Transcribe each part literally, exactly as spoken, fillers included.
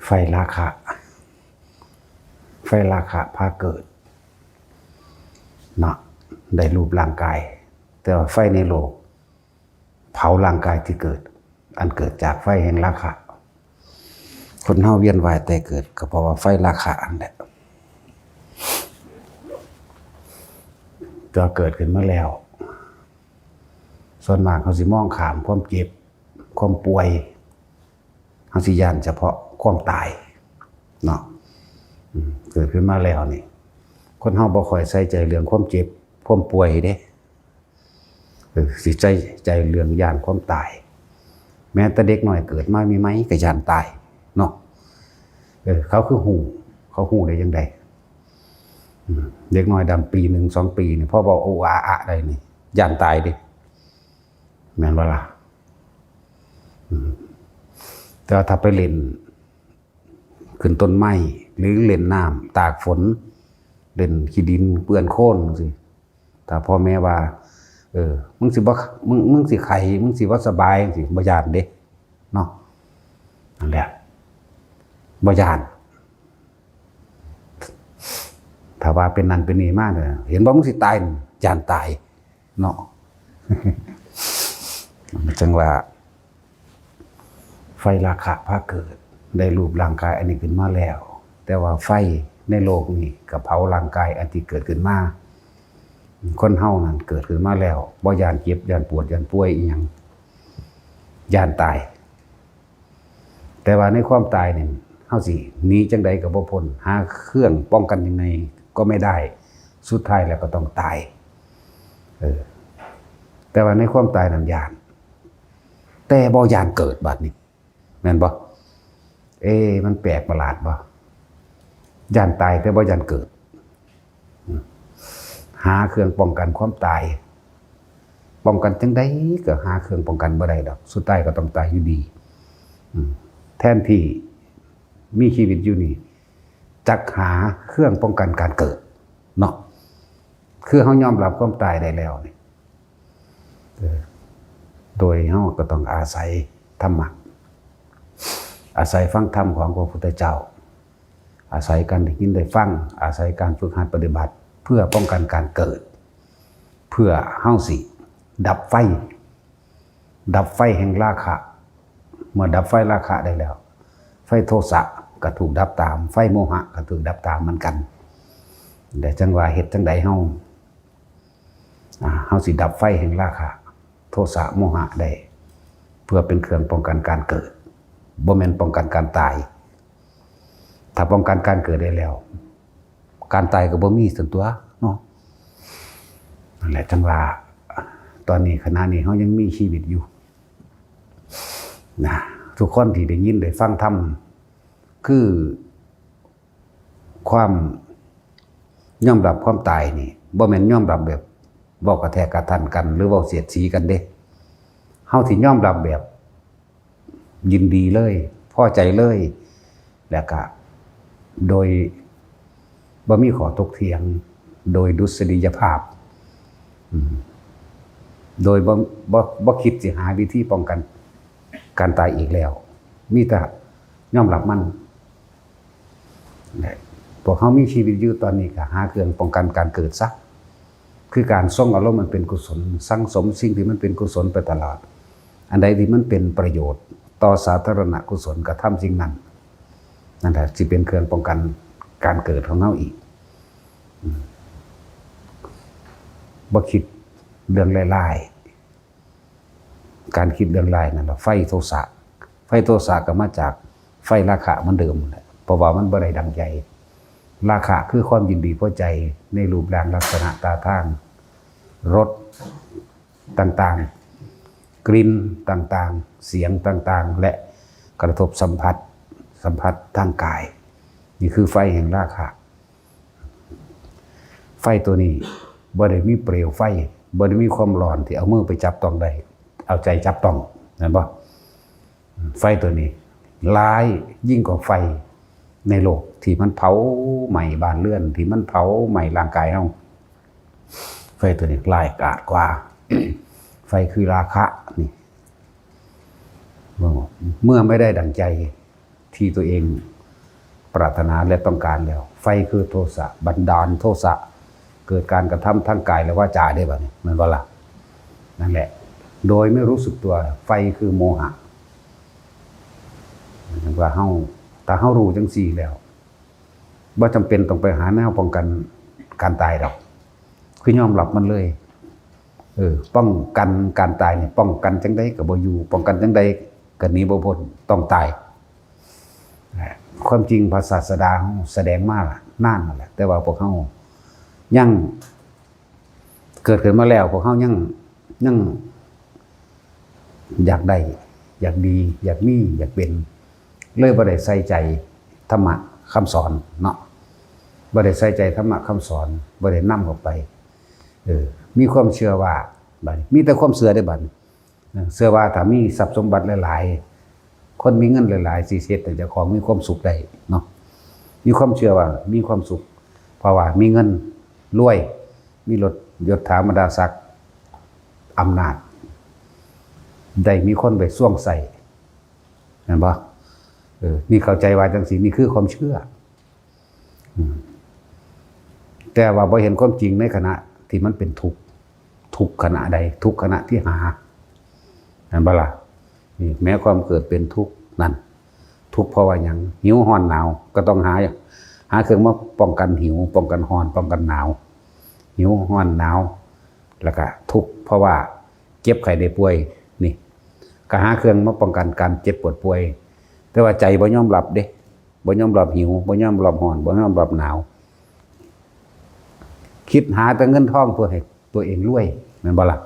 ไฟราคะ ไฟราคะพาเกิด เนาะ ได้รูปร่างกาย แต่ว่าไฟในโลก เผาร่างกายที่เกิด อันเกิดจากไฟแห่งราคะ คนเฮาเวียนว่ายตายเกิด ก็เพราะว่าไฟราคะอันแหละ ตัวเกิดขึ้นมาแล้ว ส่วนมากเขาสิมองข้ามความเจ็บ ความป่วย เขาสิย้านเฉพาะความตาย เนาะ อืม เกิดขึ้นมาแล้วนี่ คนเฮาบ่ค่อยใส่ใจเรื่องความเจ็บ ความป่วยเด้ เออ สิใส่ใจเรื่องย้านความตาย แม้แต่เด็กน้อยเกิดมาใหม่ๆ ก็ย้านตาย เนาะ เออ เขาคือฮู้ เขาฮู้ได้จั่งใด อืม เด็กน้อยดำปีหนึ่งสองปีนี่ พอเว้าโอะอะอะได้นี่ ย้านตายเด้ แม่นบ่ล่ะ อืม แต่ว่าถ้าไปเล่น ขึ้นต้นไม้ หรือเล่นน้ำ ตากฝน เล่นขี้ดินเปื้อนโคลนจั่งซี้ ถ้าพ่อแม่ว่า เออ มึงสิบ่ มึง มึงสิไข้ มึงสิบ่สบายจั่งซี้ บ่ย้านเด้ เนาะ นั่นแหละ บ่ย้าน ถ้าว่าเป็นนั่นเป็นนี่มาเนี่ย เห็นบ่ มึงสิตาย ย้านตาย เนาะ จั่งว่า ไฟราคะพาเกิด ได้รูปร่างกายอันนี้ขึ้นมาแล้ว แต่ว่าไฟในโลกนี้ก็เผาร่างกายอันที่เกิดขึ้นมา คนเฮานั่นเกิดขึ้นมาแล้ว บ่ย้านเจ็บ ย้านปวด ย้านป่วยอิหยัง ย้านตาย แต่ว่าในความตายนี่ เฮาสิหนีจั่งใดก็บ่พ้น หาเครื่องป้องกันยังไงก็ไม่ได้ สุดท้ายแล้วก็ต้องตาย เออ แต่ว่าในความตายนั้นย้าน แต่บ่ย้านเกิด บัดนี้ แม่นบ่ เอ๊ะ มันแปลกประหลาดบ่ ย้านตายแต่บ่ย้านเกิด อืม หาเครื่องป้องกันความตาย ป้องกันจั่งใดก็หาเครื่องป้องกันบ่ได้ดอก สุดท้ายก็ต้องตายอยู่ดี อืม แทนที่มีชีวิตอยู่นี่ จักหาเครื่องป้องกันการเกิด เนาะ คือเฮายอมรับความตายได้แล้วนี่ เออ โดยเฮาก็ต้องอาศัยธรรมะ อาศัยฟังธรรมของพระพุทธเจ้า อาศัยการได้ยินได้ฟัง อาศัยการฝึกหัดปฏิบัติ เพื่อป้องกันการเกิด เพื่อเฮาสิดับไฟ ดับไฟแห่งราคะ เมื่อดับไฟราคะได้แล้ว ไฟโทสะก็ถูกดับตาม ไฟโมหะก็ถูกดับตามเหมือนกัน แต่จั่งว่าเฮ็ดจั่งใดเฮา อ่า เฮาสิดับไฟแห่งราคะ โทสะ โมหะได้ เพื่อเป็นเครื่องป้องกันการเกิด บ่แม่นป้องกันการตาย ถ้าป้องกันการเกิดได้แล้ว การตายก็บ่มีซั่นตั๊วเนาะ นั่นแหละจั่งว่า ตอนนี้ขณะนี้เฮายังมีชีวิตอยู่ นะ ทุกคนที่ได้ยินได้ฟังธรรม คือความยอมรับความตายนี่ บ่แม่นยอมรับแบบเว้ากระแทกกระทันกัน หรือเว้าเสียดสีกันเด้ เฮาสิยอมรับแบบ ยินดีเลย พอใจเลย แล้วก็โดยบ่มีข้อถกเถียง โดยดุษฎียภาพ อืม โดยบ่ บ่ บ่คิดสิหาวิธีป้องกันการตายอีกแล้ว มีแต่ยอมรับมัน และพวกเฮามีชีวิตอยู่ตอนนี้ก็หาเครื่องป้องกันการเกิดซะ คือการทรงอารมณ์มันเป็นกุศล สั่งสมสิ่งที่มันเป็นกุศลไปตลอด อันใดที่มันเป็นประโยชน์ต่อสาธารณกุศล ก็ทำสิ่งนั้น นั่นแหละสิเป็นเครื่องป้องกันการเกิดของเฮาอีก อืม บ่คิดเรื่องร้ายๆ การคิดเรื่องร้ายนั่นแหละไฟโทสะ ไฟโทสะก็มาจากไฟราคะเหมือนเดิมนั่นแหละ เพราะว่ามันบ่ได้ดังใจ ราคะคือความยินดีพอใจในรูปร่างลักษณะท่าทาง รสต่างๆ กลิ่นต่างๆ เสียงต่างๆ และกระทบสัมผัส สัมผัสทางกาย นี่คือไฟแห่งราคะ ไฟตัวนี้บ่ได้มีเปลวไฟ บ่ได้มีความร้อนที่เอามือไปจับต้องได้ เอาใจจับต้อง แม่นบ่ ไฟตัวนี้ร้ายยิ่งกว่าไฟในโลกที่มันเผาไหม้บ้านเรือน ที่มันเผาไหม้ร่างกายเฮา ไฟตัวนี้ร้ายกาจกว่า ไฟคือราคะนี่ เมื่อไม่ได้ดังใจที่ตัวเอง ปรารถนาและต้องการแล้ว ไฟคือโทสะ บันดาลโทสะ เกิดการกระทำทางกายและวาจาได้บัดนี้ แม่นบ่ล่ะ? นั่นแหละ โดยไม่รู้สึกตัว ไฟคือโมหะ ว่าเฮา ถ้าเฮารู้จังซี่แล้ว บ่จำเป็นต้องไปหาแนวป้องกันการตายดอก คือยอมรับมันเลย เออ ป้องกันการตายนี่ ป้องกันจั่งใดก็บ่อยู่ ป้องกันจั่งใดก็หนีบ่พ้น ต้องตาย ความจริงพระศาสดาเฮาแสดงมานานแล้วแหละ แต่ว่าพวกเฮายัง เกิดขึ้นมาแล้ว พวกเฮายัง ยังอยากได้ อยากดี อยากมี อยากเป็น เลยบ่ได้ใส่ใจธรรมะคำสอนเนาะ บ่ได้ใส่ใจธรรมะคำสอน บ่ได้นำออกไป เออ มีความเชื่อว่า บัดนี้มีแต่ความเชื่อเด้บัดนี้ เชื่อว่าถ้ามีทรัพย์สมบัติหลายๆ คนมีเงินหลายๆ สิเฮ็ดให้เจ้าของมีความสุขได้เนาะ มีความเชื่อว่ามีความสุข เพราะว่ามีเงิน รวย มีรถ ยศถาบรรดาศักดิ์ อำนาจ ได้มีคนไปซ่วงใส่ แม่นบ่? เออ นี่เข้าใจว่าจั่งซี่ นี่คือความเชื่อ อืม แต่ว่าบ่เห็นความจริงในขณะที่มันเป็นทุกข์ ทุกข์ขณะใด ทุกข์ขณะที่หา แม่นบ่ล่ะ? นี่แม้ความเกิดเป็นทุกข์นั่น ทุกข์เพราะว่าหยัง? หิวร้อนหนาว ก็ต้องหา หาเครื่องมาป้องกันหิว ป้องกันร้อน ป้องกันหนาว หิวร้อนหนาว แล้วก็ทุกข์เพราะว่าเจ็บไข้ได้ป่วย นี่ ก็หาเครื่องมาป้องกันการเจ็บปวดป่วย แต่ว่าใจบ่ยอมรับเด้ บ่ยอมรับหิว บ่ยอมรับร้อน บ่ยอมรับหนาว คิดหาแต่เงินทองเพื่อให้ตัวเองรวย แม่นบ่ล่ะ?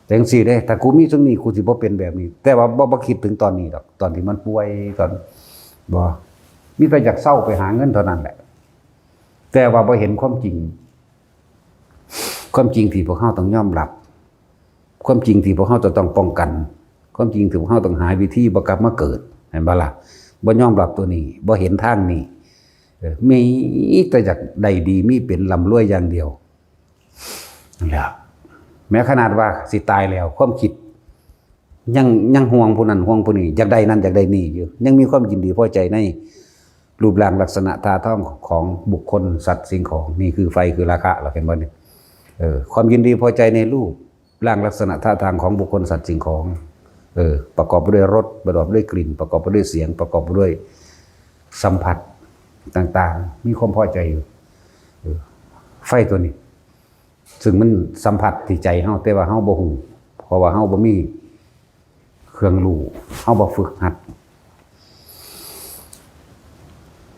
แต่จั่งซี้เด้ ถ้ากูมีส่ำนี้ กูสิบ่เป็นแบบนี้ แต่ว่าบ่ บ่คิดถึงตอนนี้ดอก ตอนที่มันป่วย ตอน บ่ มีแต่อยากเซาไปหาเงินเท่านั้นแหละ แต่ว่าบ่เห็นความจริง ความจริงที่พวกเฮาต้องยอมรับ ความจริงที่พวกเฮาจะต้องป้องกัน ความจริงที่พวกเฮาต้องหาวิธีบ่กลับมาเกิด แม่นบ่ล่ะ? บ่ยอมรับตัวนี้ บ่เห็นทางนี้ เออ มีแต่อยากได้ดี มีเป็นร่ำรวยอย่างเดียว นั่นแหละ แม้ขนาดว่าสิตายแล้ว ความคิดยัง ยังห่วงผู้นั้นห่วงผู้นี้ อยากได้นั่นอยากได้นี่อยู่ ยังมีความยินดีพอใจในรูปร่างลักษณะท่าทางของบุคคล สัตว์ สิ่งของ นี่คือไฟ คือราคะ เราเห็นบ่นี่? เออ ความยินดีพอใจในรูปร่างลักษณะท่าทางของบุคคล สัตว์ สิ่งของ เออ ประกอบไปด้วยรส ประกอบไปด้วยกลิ่น ประกอบไปด้วยเสียง ประกอบไปด้วยสัมผัสต่างๆ มีความพอใจอยู่ เออ ไฟตัวนี้ ซึ่งมันสัมผัสที่ใจเฮา แต่ว่าเฮาบ่ฮู้ เพราะว่าเฮาบ่มีเครื่องรู้ เฮาบ่ฝึกหัด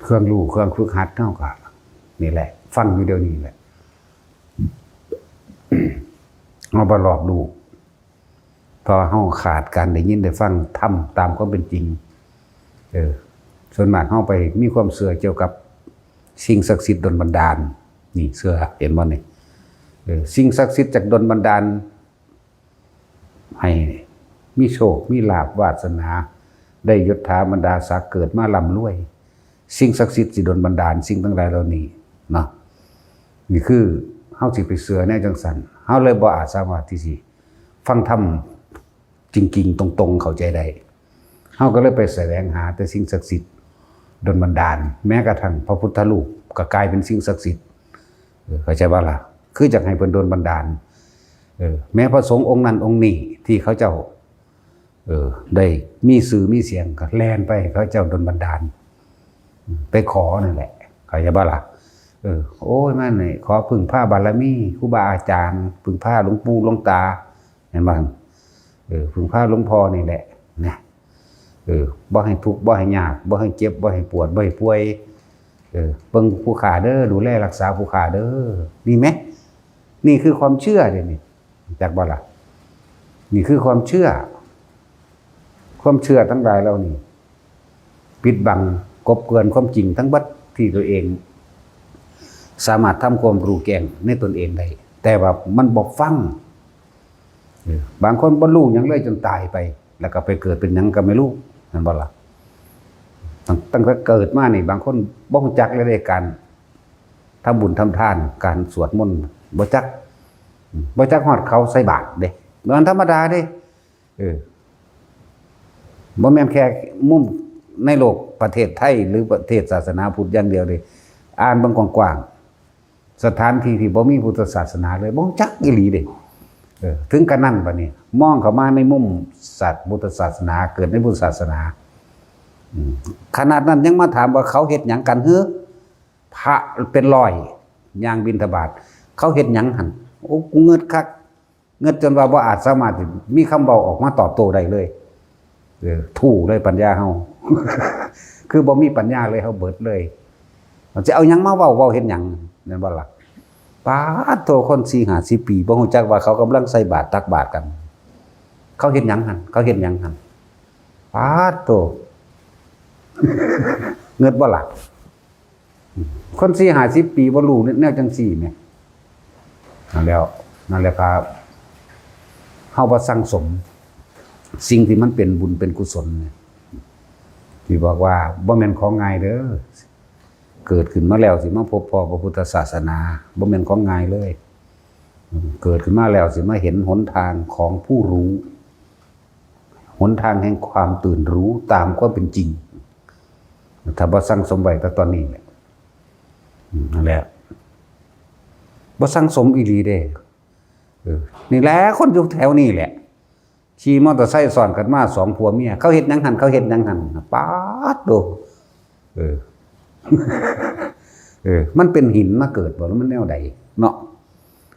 เครื่องรู้ เครื่องฝึกหัดเฮาก็นี่แหละ ฟังอยู่เดี๋ยวนี้แหละ เฮาบ่รอบรู้ เพราะเฮาขาดการได้ยินได้ฟังธรรมตามความเป็นจริง เออ ส่วนมากเฮาไปมีความเชื่อเกี่ยวกับสิ่งศักดิ์สิทธิ์ดลบันดาล นี่เชื่อ เห็นบ่นี่? เออ สิ่งศักดิ์สิทธิ์จักดลบันดาล ให้มีโชค มีลาภ วาสนา ได้ยศถาบรรดาศักดิ์ เกิดมาร่ำรวย สิ่งศักดิ์สิทธิ์สิดลบันดาลสิ่งทั้งหลายเหล่านี้เนาะ นี่คือเฮาสิไปเชื่อแนวจั่งซั้น เฮาเลยบ่อาจสามารถที่สิฟังธรรมจริงๆ ตรงๆ เข้าใจได้ เฮาก็เลยไปแสวงหาแต่สิ่งศักดิ์สิทธิ์ดลบันดาล แม้กระทั่งพระพุทธรูปก็กลายเป็นสิ่งศักดิ์สิทธิ์ เออ เข้าใจบ่ล่ะ? คืออยากให้เพิ่นดลบันดาล เออ แม้พระสงฆ์องค์นั้นองค์นี้ที่เขาเจ้า เออ ได้มีชื่อมีเสียงก็แล่นไปให้เขาเจ้าดลบันดาล ไปขอนั่นแหละ เข้าใจบ่ล่ะ? เออ โอ้ย มานี่ขอพึ่งพาบารมีครูบาอาจารย์ พึ่งพาหลวงปู่หลวงตา แม่นบ่? เออ พึ่งพาหลวงพ่อนี่แหละ นะ เออ บ่ให้ทุกข์ บ่ให้ยาก บ่ให้เจ็บ บ่ให้ปวด บ่ให้ป่วย เออ เบิ่งผู้ข้าเด้อ ดูแลรักษาผู้ข้าเด้อ นี่แหม นี่คือความเชื่อเด้นี่ จักบ่ล่ะ? นี่คือความเชื่อ ความเชื่อทั้งหลายเหล่านี้ ปิดบังกลบเกลื่อนความจริงทั้งเบิดที่ตัวเอง สามารถทำความรู้แจ้งในตนเองได้ แต่ว่ามันบ่ฟัง เออ บางคนบ่รู้หยังเลยจนตายไป แล้วก็ไปเกิดเป็นหยังก็ไม่รู้ แม่นบ่ล่ะ? ตั้ง ตั้งแต่เกิดมานี่ บางคนบ่รู้จักเลยเด้ การทำบุญทำทาน การสวดมนต์ บ่จัก อืม บ่จักฮอดเขาใส่บาตรเด้ มันธรรมดาเด้ เออ บ่แม่นแค่มุม ในโลกประเทศไทยหรือประเทศศาสนาพุทธอย่างเดียวเลย อ่านเบิ่งกว้างๆ สถานที่ที่บ่มีพุทธศาสนาเลย บ่รู้จักอีหลีเด้ เออ ถึงกะนั้นบัดนี้ มองเข้ามาในมุมศาส- พุทธศาสนา เกิดในพุทธศาสนา อืม ขนาดนั้นยังมาถามว่าเขาเฮ็ดหยังกันหือ พระเป็นร้อย ย่างบิณฑบาต เขาเฮ็ดหยังหั่น โอ้ กูงึดคัก งึดจนว่าบ่อาจสามารถสิมีคำเว้าออกมาตอบโต้ได้เลย เออ ทู่เลยปัญญาเฮา คือบ่มีปัญญาเลย เฮาเบิดเลย มันสิเอาหยังมาเว้า เว้าเฮ็ดหยัง แม่นบ่ล่ะ ป๊าดโธ่ คนสี่ห้าสิบปี บ่รู้จักว่าเขากำลังใส่บาตรตักบาตรกัน เขาเฮ็ดหยังหั่น เขาเฮ็ดหยังหั่น ป๊าดโธ่ งึดบ่ล่ะ คนสี่ห้าสิบปีบ่รู้แนวจังซี่แหม นั่นแล้ว นั่นแหละครับ เฮาบ่สั่งสม สิ่งที่มันเป็นบุญเป็นกุศลเนี่ย ที่บอกว่าบ่แม่นของง่ายเด้อ เกิดขึ้นมาแล้วสิมาพบพ้อพระพุทธศาสนา บ่แม่นของง่ายเลย อืม เกิดขึ้นมาแล้วสิมาเห็นหนทางของผู้รู้ หนทางแห่งความตื่นรู้ตามความเป็นจริง ถ้าบ่สั่งสมไว้แต่ตอนนี้แหละ อืม นั่นแหละ บ่สั่งสมอีหลีเด้ เออ นี่แหละคนอยู่แถวนี้แหละ ขี่มอเตอร์ไซค์ซ้อนกันมาสองผัวเมีย เขาเฮ็ดหยังหั่น เขาเฮ็ดหยังหั่น ป๊าดโธ่ เออ เออ มันเป็นหินมาเกิดบ่ หรือมันแนวใดเนาะ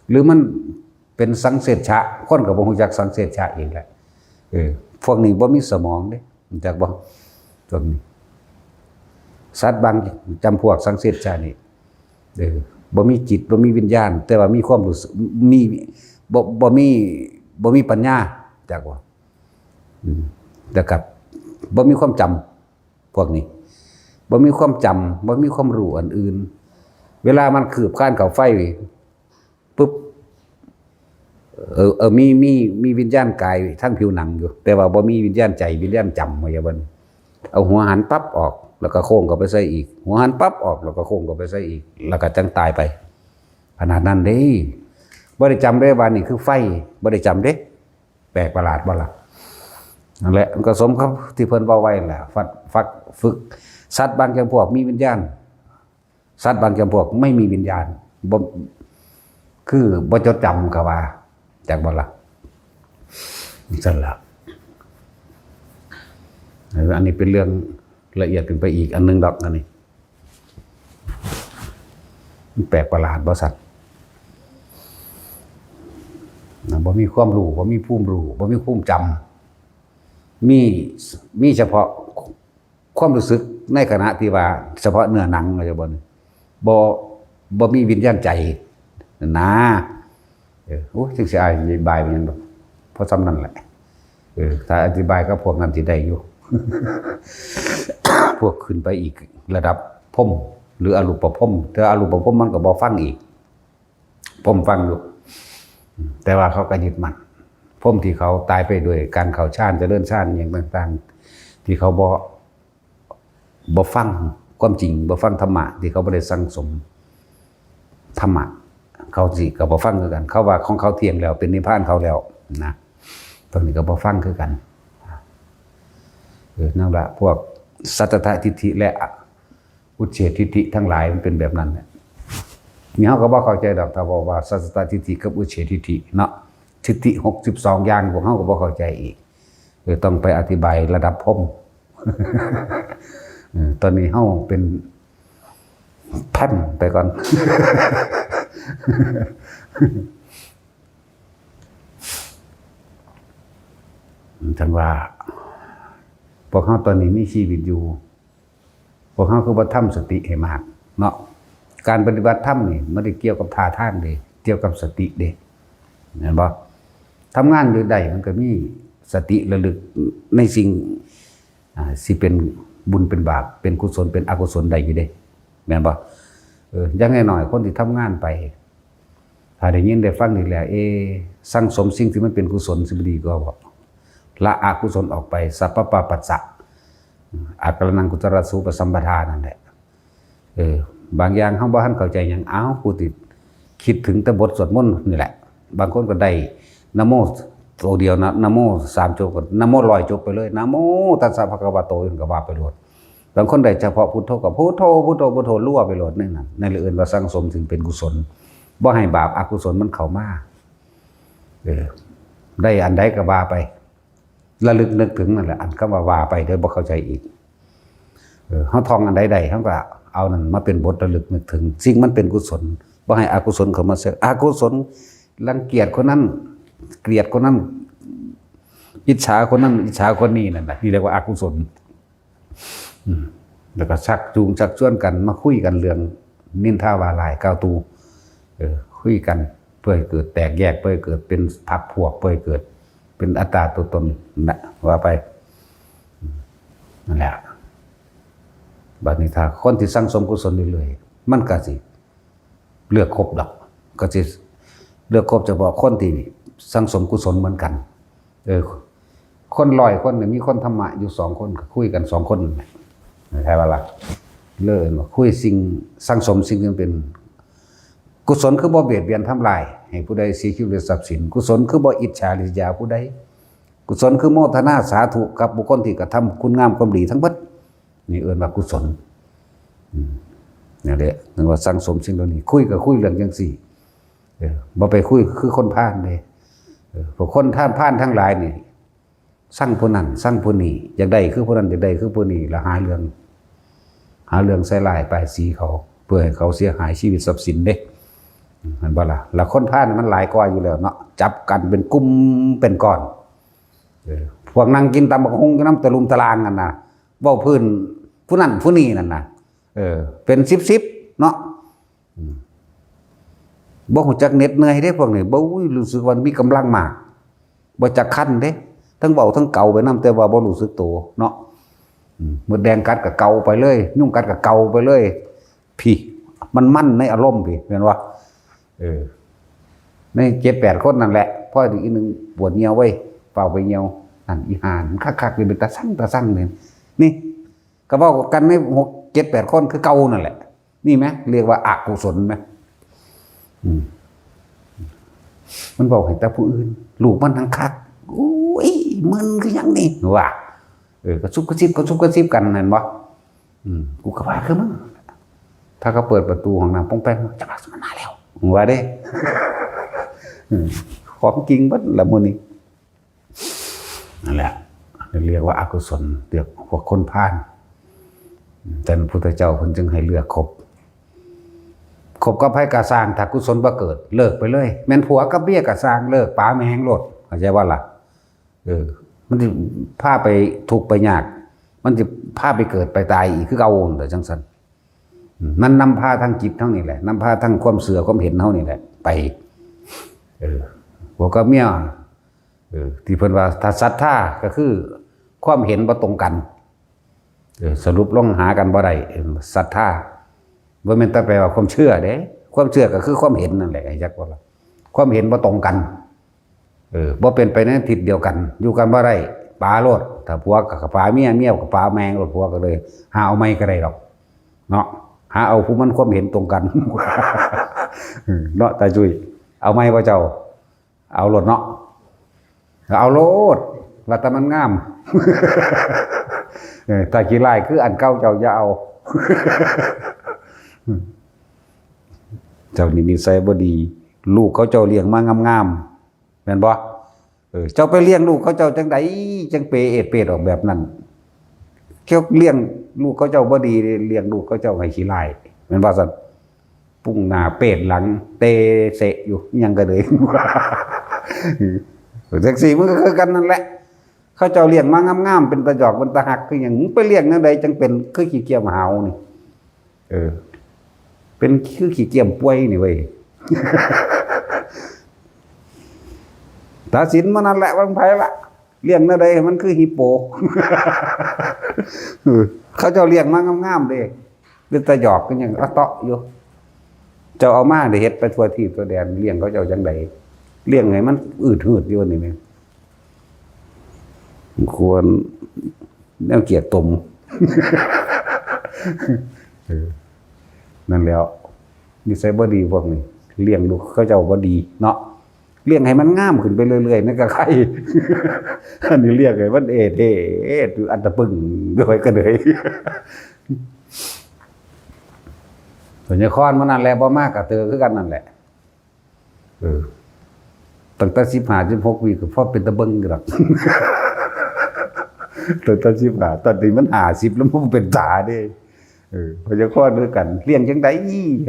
หรือมันเป็นสังเสชะ คนก็บ่รู้จักสังเสชะอีกแหละ เออ พวกนี้บ่มีสมองเด้ รู้จักบ่ พวกนี้ สัตว์บางจำพวกสังเสชะนี่ เออ บ่มีจิต บ่มีวิญญาณ แต่ว่ามีความรู้สึก มี บ่ บ่มี บ่มีปัญญา จักบ่ อืม แล้วก็บ่มีความจำ พวกนี้ บ่มีความจำ บ่มีความรู้อันอื่น เวลามันคืบคลานเข้าไฟปุ๊บ เออ เออ มี มี มีวิญญาณกายทางผิวหนังอยู่ แต่ว่าบ่มีวิญญาณใจ วิญญาณจำ ว่าอย่างนั้น เอาหัวหันปั๊บออก แล้วก็โค้งเข้าไปใส่อีก หัวหันปั๊บออก แล้วก็โค้งเข้าไปใส่อีก แล้วก็จั่งตายไป ขนาดนั้นเด้ บ่ได้จำเด้ว่านี่คือไฟ บ่ได้จำเด้ แปลกประหลาดบ่ล่ะ นั่นแหละ มันก็สมกับที่เพิ่นเว้าไว้แหละ ฟัก- ฟัก- ฝึก สัตว์บางจำพวกมีวิญญาณ สัตว์บางจำพวกไม่มีวิญญาณ บ่ คือบ่จดจำก็ว่า จักบ่ล่ะ จั่งซั้นล่ะ เออ อันนี้เป็นเรื่องละเอียดขึ้นไปอีกอันหนึ่งดอก อันนี้ มันแปลกประหลาดบ่ซั่น นะ บ่มีความรู้ บ่มีภูมิรู้ บ่มีภูมิจำ มี มีเฉพาะความรู้สึกในขณะที่ว่าเฉพาะเนื้อหนัง ว่าจะบ่ บ่ บ่มีวิญญาณใจ นะ เออ โอ้ย จั่งสิอธิบายไปหยังดอก เพราะส่ำนั้นแหละ เออ ถ้าอธิบายกับพวกนั้นสิได้อยู่ พวกขึ้นไปอีกระดับพรหม หรืออรูปพรหม แต่อรูปพรหมมันก็บ่ฟังอีก พรหมฟังอยู่ แต่ว่าเขาก็ยึดมั่น พรหมที่เขาตายไปด้วยการเข้าฌาน เจริญฌาน อหย่างต่างๆ ที่เขาบ่ บ่ฟังความจริง บ่ฟังธรรมะ ที่เขาบ่ได้สั่งสมธรรมะ เขาสิก็บ่ฟังคือกัน เขาว่าของเขาเที่ยงแล้ว เป็นนิพพานเขาแล้วนะ ตรงนี้ก็บ่ฟังคือกัน เออ นั่นละ พวกสัตตทิฏฐิและอุจเฉททิฏฐิทั้งหลายมันเป็นแบบนั้นแหละ นี่เฮาก็บ่เข้าใจดอก ถ้าบอกว่าสัตตทิฏฐิกับอุจเฉททิฏฐิเนาะ ทิฏฐิหกสิบสองอย่าง พวกเฮาก็บ่เข้าใจอีก เออ ต้องไปอธิบายระดับพรหม เออ ตอนนี้เฮาเป็นแพร่มไปก่อน จั่งว่า พวกเฮาตอนนี้มีชีวิตอยู่ พวกเฮาคือบ่ทำสติให้มากเนาะ การปฏิบัติธรรมนี่มันได้เกี่ยวกับท่าทางเด้ เกี่ยวกับสติเด้ แม่นบ่ ทำงานอยู่ใดมันก็มีสติระลึกในสิ่ง อ่า สิเป็นบุญเป็นบาป เป็นกุศลเป็นอกุศลได้อยู่เด้ แม่นบ่ เออ อย่างน้อยๆ คนที่ทำงานไป ถ้าได้ยินได้ฟังนี่แหละ เอ สั่งสมสิ่งที่มันเป็นกุศลสิบ่ดีกว่าบ่ ละอกุศลออกไป สัพพะปาปัสสะ อักขะระณังกุศลสูปสัมปทานั่นแหละ เออ บางอย่างเฮาบ่ทันเข้าใจหยัง อ้าว กูติคิดถึงแต่บทสวดมนต์นี่แหละ บางคนก็ได้นะโมตัวเดียวนะ นะโมสามจบก็นะโมร้อยจบไปเลย นะโมตัสสะภะคะวะโต ก็ว่าไปโลด บางคนได้เฉพาะพุทโธกับพุทโธพุทโธพุทโธรัวไปโลดในนั้น ในเรื่องอื่นว่าสั่งสมสิ่งเป็นกุศล บ่ให้บาปอกุศลมันเข้ามา เออ ได้อันใดก็ว่าไป ระลึกนึกถึงนั่นแหละ อันคำว่าว่าไปเดี๋ยวบ่เข้าใจอีก เออ เฮาท่องอันใดได้ เฮาก็เอานั่นมาเป็นบทระลึกนึกถึง สิ่งมันเป็นกุศล บ่ให้อกุศลเข้ามาแทรก อกุศล รังเกียจคนนั้น เกลียดคนนั้น อิจฉาคนนั้น อิจฉาคนนี้นั่นน่ะ นี่เรียกว่าอกุศล อืม แล้วก็ชักจูงชักชวนกันมาคุยกันเรื่องนินทาว่าร้ายกล่าวตู่ เออ คุยกันเพื่อให้เกิดแตกแยก เพื่อให้เกิดเป็นพรรคพวก เพื่อให้เกิดเป็นอัตตาตัวตนนะ ว่าไป อืม นั่นแหละ บัดนี้ถ้าคนที่สั่งสมกุศลเรื่อยๆ มันก็สิเลือกคบดอก ก็สิเลือกคบเฉพาะคนที่สั่งสมกุศลเหมือนกัน เออ คนร้อยคนเนี่ยมีคนธรรมะอยู่สองคน ก็คุยกันสองคนนั่นแหละ ใช่ปะล่ะ เลยมาคุยสิ่งสั่งสมสิ่งที่มันเป็นกุศล คือบ่เบียดเบียนทำลายให้ผู้ใดเสียชีวิตหรือทรัพย์สิน กุศลคือบ่อิจฉาริษยาผู้ใด กุศลคือโมทนาสาธุกับบุคคลที่กระทำคุณงามความดีทั้งหมด นี่เอิ้นว่ากุศล อืม นั่นแหละ นึกว่าสั่งสมสิ่งเหล่านี้ คุยก็คุยเรื่องจังซี่ เออ บ่ไปคุยคือคนพาลเด้ เออ พวกคนพาลพาลทั้งหลายนี่ สั่งผู้นั้น สั่งผู้นี้ อยากได้คือผู้นั้น อยากได้คือผู้นี้ แล้วหาเรื่อง หาเรื่องใส่ร้ายป้ายสีเขา เพื่อให้เขาเสียหายชีวิตทรัพย์สินเด้ อืม เห็นบ่ล่ะ แล้วคนพาลมันหลายกว่าอยู่แล้วเนาะ จับกันเป็นกลุ่มเป็นก้อน เออ พวกนั่งกินตำบักหุ่งอยู่นำตะลุมตะลางกันน่ะ เว้าพื้นผู้นั้นผู้นี้นั่นน่ะ เออ เป็นสิบๆ เนาะ อืม บ่ฮู้จักเหน็ดเหนื่อยเด้พวกนี้ บ่ อุ้ย รู้สึกว่ามีกำลังมาก บ่จักคันเด้ ทั้งเว้าทั้งเกาไปนำ แต่ว่าบ่รู้สึกโตเนาะ อืม มดแดงกัดก็เกาไปเลย ยุงกัดก็เกาไปเลย พี้ มันมันในอารมณ์พี้ แม่นบ่ เออ ในเจ็ดแปดคนนั่นแหละ พอถึงอีกหนึ่งปวดเหี่ยวเว้ย เฝ้าไปเหี่ยว นั่นอีห่ามันคักๆ นี่เป็นตาสั่งตาสั่งนี่ นี่ ก็เว้ากันในหกเจ็ดแปดคนคือเก่านั่นแหละ นี่ไหม เรียกว่าอกุศลไหม อืม มันบอกให้แต่ผู้อื่น ลูกมันหังคัก โอ้ย มึนคือหยังนี่ ว่า เออ กระซุบกระซิบ กระซุบกระซิบกันนั่นบ่ อืม กูก็ว่าคือมึง ถ้าเขาเปิดประตูห้องน้ำป้องแป้ง จะมาสมนาแล้ว มึงว่าเด้ อืม ของจริงเบิดละมื้อนี้ นั่นแหละ เรียกว่าอกุศล เรียกพวกคนพาล แต่พระพุทธเจ้าเพิ่นจึงให้เลือกคบ คบกับไผก็ซ่าง ถ้ากุศลบ่เกิด เลิกไปเลย แม่นผัวกับเมียก็ซ่าง เลิกปาแม่งโลด เข้าใจบ่ล่ะ เออ มันสิพาไปทุกข์ไปยาก มันสิพาไปเกิดไปตายอีกคือเก่านั่นแหละ จังซั่น อืม มันนำพาทางจิตเฮานี่แหละ นำพาทางความเชื่อความเห็นเฮานี่แหละ ไป เออ ผัวกับเมีย เออ ที่เพิ่นว่าถ้าศรัทธาก็คือความเห็นบ่ตรงกัน เออ สรุปลงหากันบ่ได้ เออ ศรัทธา บ่แม่นแต่แปลว่าความเชื่อเด้ ความเชื่อก็คือความเห็นนั่นแหละ ไอ้จักว่าล่ะ ความเห็นบ่ตรงกัน เออ บ่เป็นไปในทิศเดียวกัน อยู่กันบ่ได้ ปาโลด ถ้าผัวก็ปาเมีย เมียก็ปาแม่งโลด ผัวก็เลย หาเอาใหม่ก็ได้ดอก เนาะ หาเอาผู้มันความเห็นตรงกัน เนาะ ตาจุ้ย เอาใหม่บ่เจ้า เอาโลดเนาะ เอาโลด ว่าแต่มันงาม เออ ถ้าขี้ร้ายคืออันเก่าเจ้าอย่าเอา เจ้านี่นิสัยบ่ดี ลูกเขาเจ้าเลี้ยงมางามๆ แม่นบ่ เออ เจ้าไปเลี้ยงลูกเขาเจ้าจังใด จังเปเอดเปดออกแบบนั้น เจ้าเลี้ยงลูกเขาเจ้าบ่ดี เลี้ยงลูกเขาเจ้าให้ขี้ร้าย แม่นบ่ซั่น ปุ้งหน้าเปดหลัง เตเสะอยู่ ยังก็เลย จังซี่มันก็คือกันนั่นแหละ เขาเจ้าเลี้ยงมางามๆ เป็นตาหยอก เป็นตาฮัก คือหยัง มึงไปเลี้ยงแนวใดจังเป็น คือขี้เกียจหาวนี่ เออ เป็นคือขี้เกียจป่วยนี่เว้ย ตัดสินมานั่นแหละ ว่ามันไผละ เลี้ยงแนวใดให้มันคือฮิปโป เออ เขาเจ้าเลี้ยงมางามๆ เด้ เป็นตาหยอก ก็ยังอะเตาะอยู่ เจ้าเอามาได้เฮ็ดไปทั่วทีปทั่วแดน เลี้ยงเขาเจ้าจังใด เลี้ยงให้มันอืดหืดอยู่นี่แม่น ควรแนวเกียรติตม เออ นั่นแหล้ว นิสัยบ่ดีพวกนี้ เลี้ยงลูกเขาเจ้าบ่ดีเนาะ เลี้ยงให้มันงามขึ้นไปเรื่อยๆ นั่นก็ใคร อันนี้เลี้ยงให้มันเอเทเอดอันตะปึงด้วยก็เลย ส่วนยายคอนมันนั่นแหละบ่มากกับเธอคือกันนั่นแหละ เออ ตั้งแต่สิบห้า สิบหก ปีก็พอเป็นตะเบิงอยู่ดอก ตั้งแต่สิบห้า ตอนนี้มันห้าสิบแล้วมันเป็นตาเด้ เออ พญาคอนคือกัน เลี้ยงจังได๋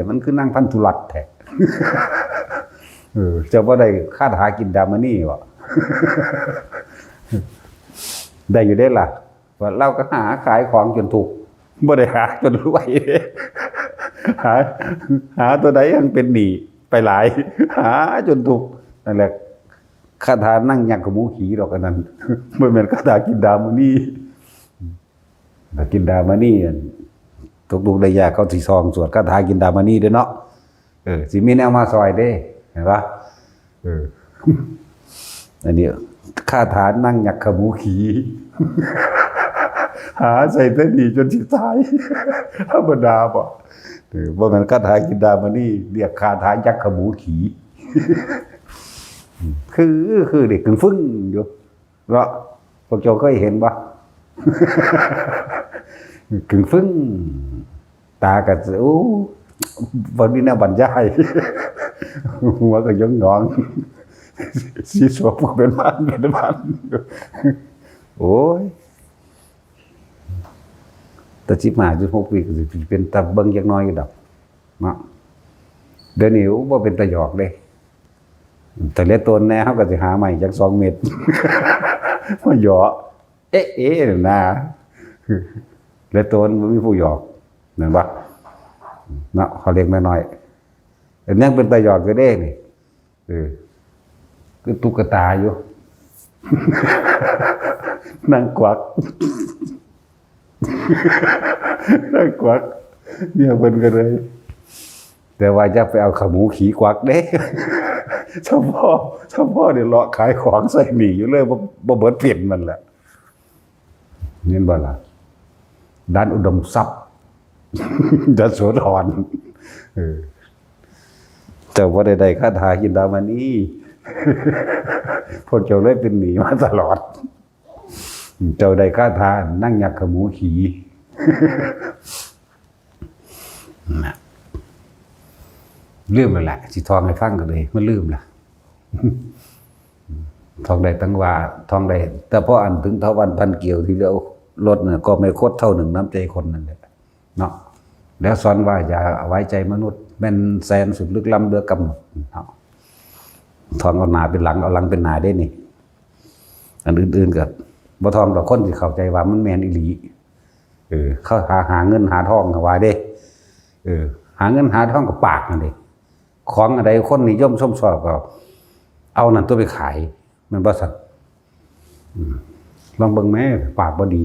มันคือนางพันธุรัตน์แท้ เออ เจ้าบ่ได้คาถากินดามณีบ่ ได้อยู่เด้ล่ะ ว่าเราก็หาขายของจนถูกข์ บ่ได้หาจนรวยเด้ หา หาตัวใดยังเป็นหนี้ไปหลาย หาจนถูกข์ นั่นแหละ คาถานั่งยักษ์ขมูขี่ดอกอันนั้น บ่แม่นคาถากินดามณี ถ้ากินดามณี อัน ตกทุกข์ได้ยากเขาสิซองสวดคาถากินดามณีเด้อเนาะ เออ สิมีแนวมาซอยเด้ เห็นปะ เออ อันนี้คาถานั่งยักษ์ขมูขี่ หาใส่แต่หนี้จนสิตาย ธรรมดาบ่ เออ บ่แม่นคาถากินดามณี เรียกคาถายักษ์ขมูขี่ คือ คือเด็กกึ่งฟึ่งอยู่ เนาะ พวกเจ้าเคยเห็นบ่ กึ่งฟึ่ง ตาก็ โอ้ บ่มีแนวบรรยาย หัวก็หยองหยอง สีสวบก็เป็นพันเป็นพัน โอ้ย แต่สิบห้า สิบหก ปีก็สิเป็นตาเบิ่งจักหน่อยอยู่ดอก เนาะ เดี๋ยวนี้ โอ้ บ่เป็นตาหยอกเด้ แต่เหลือตนแน่ เฮาก็สิหาไม้จักสองเม็ด มาเหยาะ เอ๊ะ เอ๊ะ นั่นนะ เหลือตนบ่มีผู้หยอก แม่นบ่ เนาะ เขาเรียกน้อยๆ อันยังเป็นตาหยอกอยู่เด้นี่ เออ คือตุ๊กตาอยู่ นั่งกวัก นั่งกวัก เนี่ยเพิ่นก็เลย แต่ว่าอย่าไปเอาขมูขี่กวักเด้ เฉพาะ เฉพาะเนี่ยเลาะขายของใส่หนีอยู่เลย บ่ บ่เบิดเปลี่ยนมันแหละ เห็นบ่ล่ะ ด้านอุดมทรัพย์ ยโสธร เออ เจ้าบ่ได้ได้คาถากินดามณี พวกเจ้าเลยเป็นหนี้มาตลอด เจ้าได้คาถานั่งยักษ์ขมูขี่ นะ ลืมแล้วแหละ สิท่องให้ฟังก็เลย มันลืมละ ท่องได้ตั้งว่า ท่องได้ แต่พออันถึงเถาวัลย์พันเกลียวที่เดียว ลดเนี่ย ก็ไม่คดเท่าหนึ่งน้ำใจคนนั่นแหละ เนาะ แล้วสอนว่าอย่าไว้ใจมนุษย์ แม่นแสนสุดลึกล้ำเหลือกำหนด เนาะ ท่องเอาหน้าเป็นหลัง เอาหลังเป็นหน้าเด้นี่ อันอื่นๆก็บ่ท่องดอก คนสิเข้าใจว่ามันแม่นอีหลี เออ เขาหา หาเงินหาทองก็ว่าเด้ เออ หาเงินหาทองก็ปากนั่นเด้ ของอันใดคนนิยมชมชอบก็เอานั่นตัวไปขาย แม่นบ่ซั่น อืม ลองเบิ่งแหม ปากบ่ดี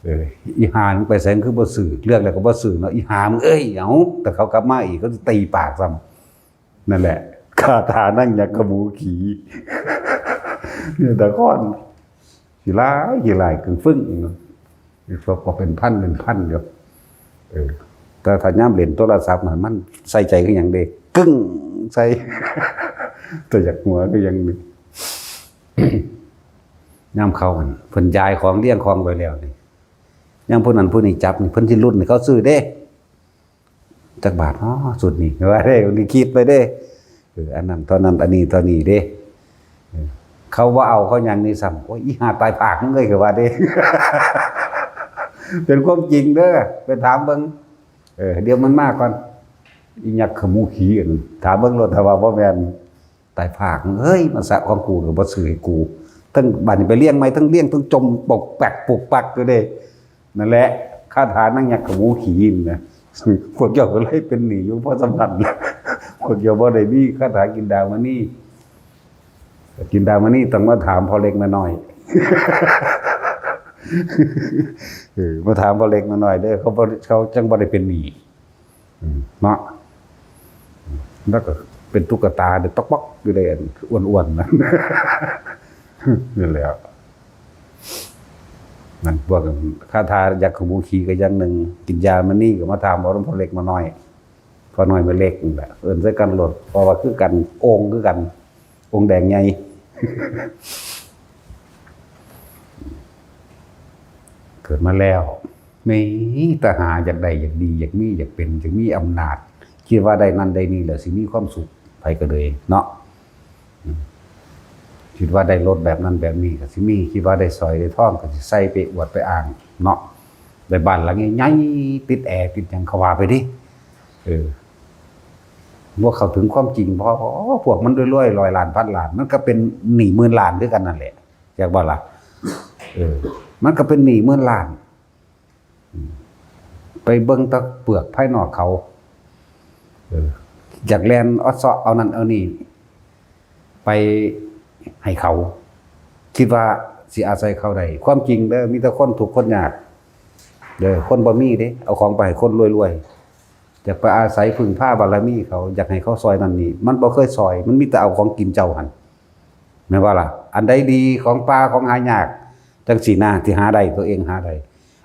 เออ อีห่ามึงไปไสมึงคือบ่ซื้อ เลือกแล้วก็บ่ซื้อเนาะ อีห่ามึงเอ้ย เอ้า แต่เขากลับมาอีก เขาสิตีปากซ้ำ นั่นแหละ คาถานั่งยักษ์ขมูขี่ เนี่ย แต่ก่อนขี้ร้าย ขี้ร้ายกึ่งฟึ่งเนาะ อีกพวกก็เป็นพันเป็นพันอยู่ เออ แต่ถ้ายามเล่นโทรศัพท์น่ะ มันใส่ใจคือหยังเด้ กึ้งใส่ แต่อยากหัวคือหยังนี่ ยามเขาหั่น เพิ่นยายของเรียงของไว้แล้วนี่ ยามผู้นั้นผู้นี้จับนี่ เพิ่นสิลุ้นให้เขาซื้อเด้ จักบาทเนาะ ชุดนี้ ว่าเด้ นี่คิดไปเด้ เออ อันนั้นเท่านั้น อันนี้เท่านี้เด้ เออ เขาบ่เอา เขาหยังนี่ซ้ำ โอ้ย อีห่าตายผากมึงเอ้ย ก็ว่าเด้ เป็นความจริงเด้อ ไปถามเบิ่ง เออ เดี๋ยวมันมาก่อน อีหยักษ์ขมูขี่อันนั้น ถามเบิ่งโลด ถ้าว่าบ่แม่น ตายผาก เฮ้ย มาสะของกู หรือบ่ซื้อให้กู ทั้งบัดนี้ไปเลี้ยงใหม่ ทั้งเลี้ยง ทั้งจมปกแปกปกปักอยู่เด้ นั่นแหละ คาถานั่งยักษ์ขมูขี่นี่นะ พวกเจ้าก็เลยเป็นหนี้อยู่เพราะสำนัก พวกเจ้าบ่ได้มีคาถากินดามณี กินดามณีต้องมาถามพ่อเล็กแม่น้อย เออ มาถามพ่อเล็กแม่น้อยเด้อ เขาบ่ เขาจังบ่ได้เป็นหนี้ อืม เนาะ แล้วก็เป็นตุ๊กตาเด้อ ต๊อกป๊อกอยู่เด้ อ้วนๆ นั่น นั่นแหละ นั่นพวกคาถายักษ์ขมูขี่ก็อย่างหนึ่ง กินยามณีก็มาถามเอานำพ่อเล็กแม่น้อย พ่อน้อยแม่เล็กนั่นแหละ เอิ้นใส่กันโลด เพราะว่าคือกัน โอ่งคือกัน องค์แดงใหญ่ เกิดมาแล้ว มีแต่หาอยากได้ อยากดี อยากมี อยากเป็น อยากมีอำนาจ คิดว่าได้นั่นได้นี่แล้วสิมีความสุข ไผก็เลยเนาะ อืม คิดว่าได้รถแบบนั้นแบบนี้ก็สิมี คิดว่าได้สร้อยได้ทองก็สิใส่ไปอวดไปอ้างเนาะ ได้บ้านหลังใหญ่ๆ ติดแอร์ติดหยังก็ว่าไปดิ เออ บ่เข้าถึงความจริง เพราะพวกมันรวยๆ ร้อยล้าน พันล้าน มันก็เป็นหนี้หมื่นล้านคือกันนั่นแหละ อยากบ่ล่ะ เออ มันก็เป็นหนี้หมื่นล้าน อืม ไปเบิ่งแต่เปลือกภายนอกเขา เออ อยากแล่นออดเซาะเอานั่นเอานี่ ไปให้เขา คิดว่าสิอาศัยเขาได้ ความจริงเด้อ มีแต่คนทุกข์คนยาก เด้อ คนบ่มีเด้ เอาของไปให้คนรวยๆ อยากไปอาศัยพึ่งพาบารมีเขา อยากให้เขาซอยนั่นนี่ มันบ่เคยซอย มันมีแต่เอาของกินเจ้าหั่น แม่นบ่ล่ะ อันใดดี ของป่า ของหายาก จังซี่นะ ที่หาได้ ตัวเองหาได้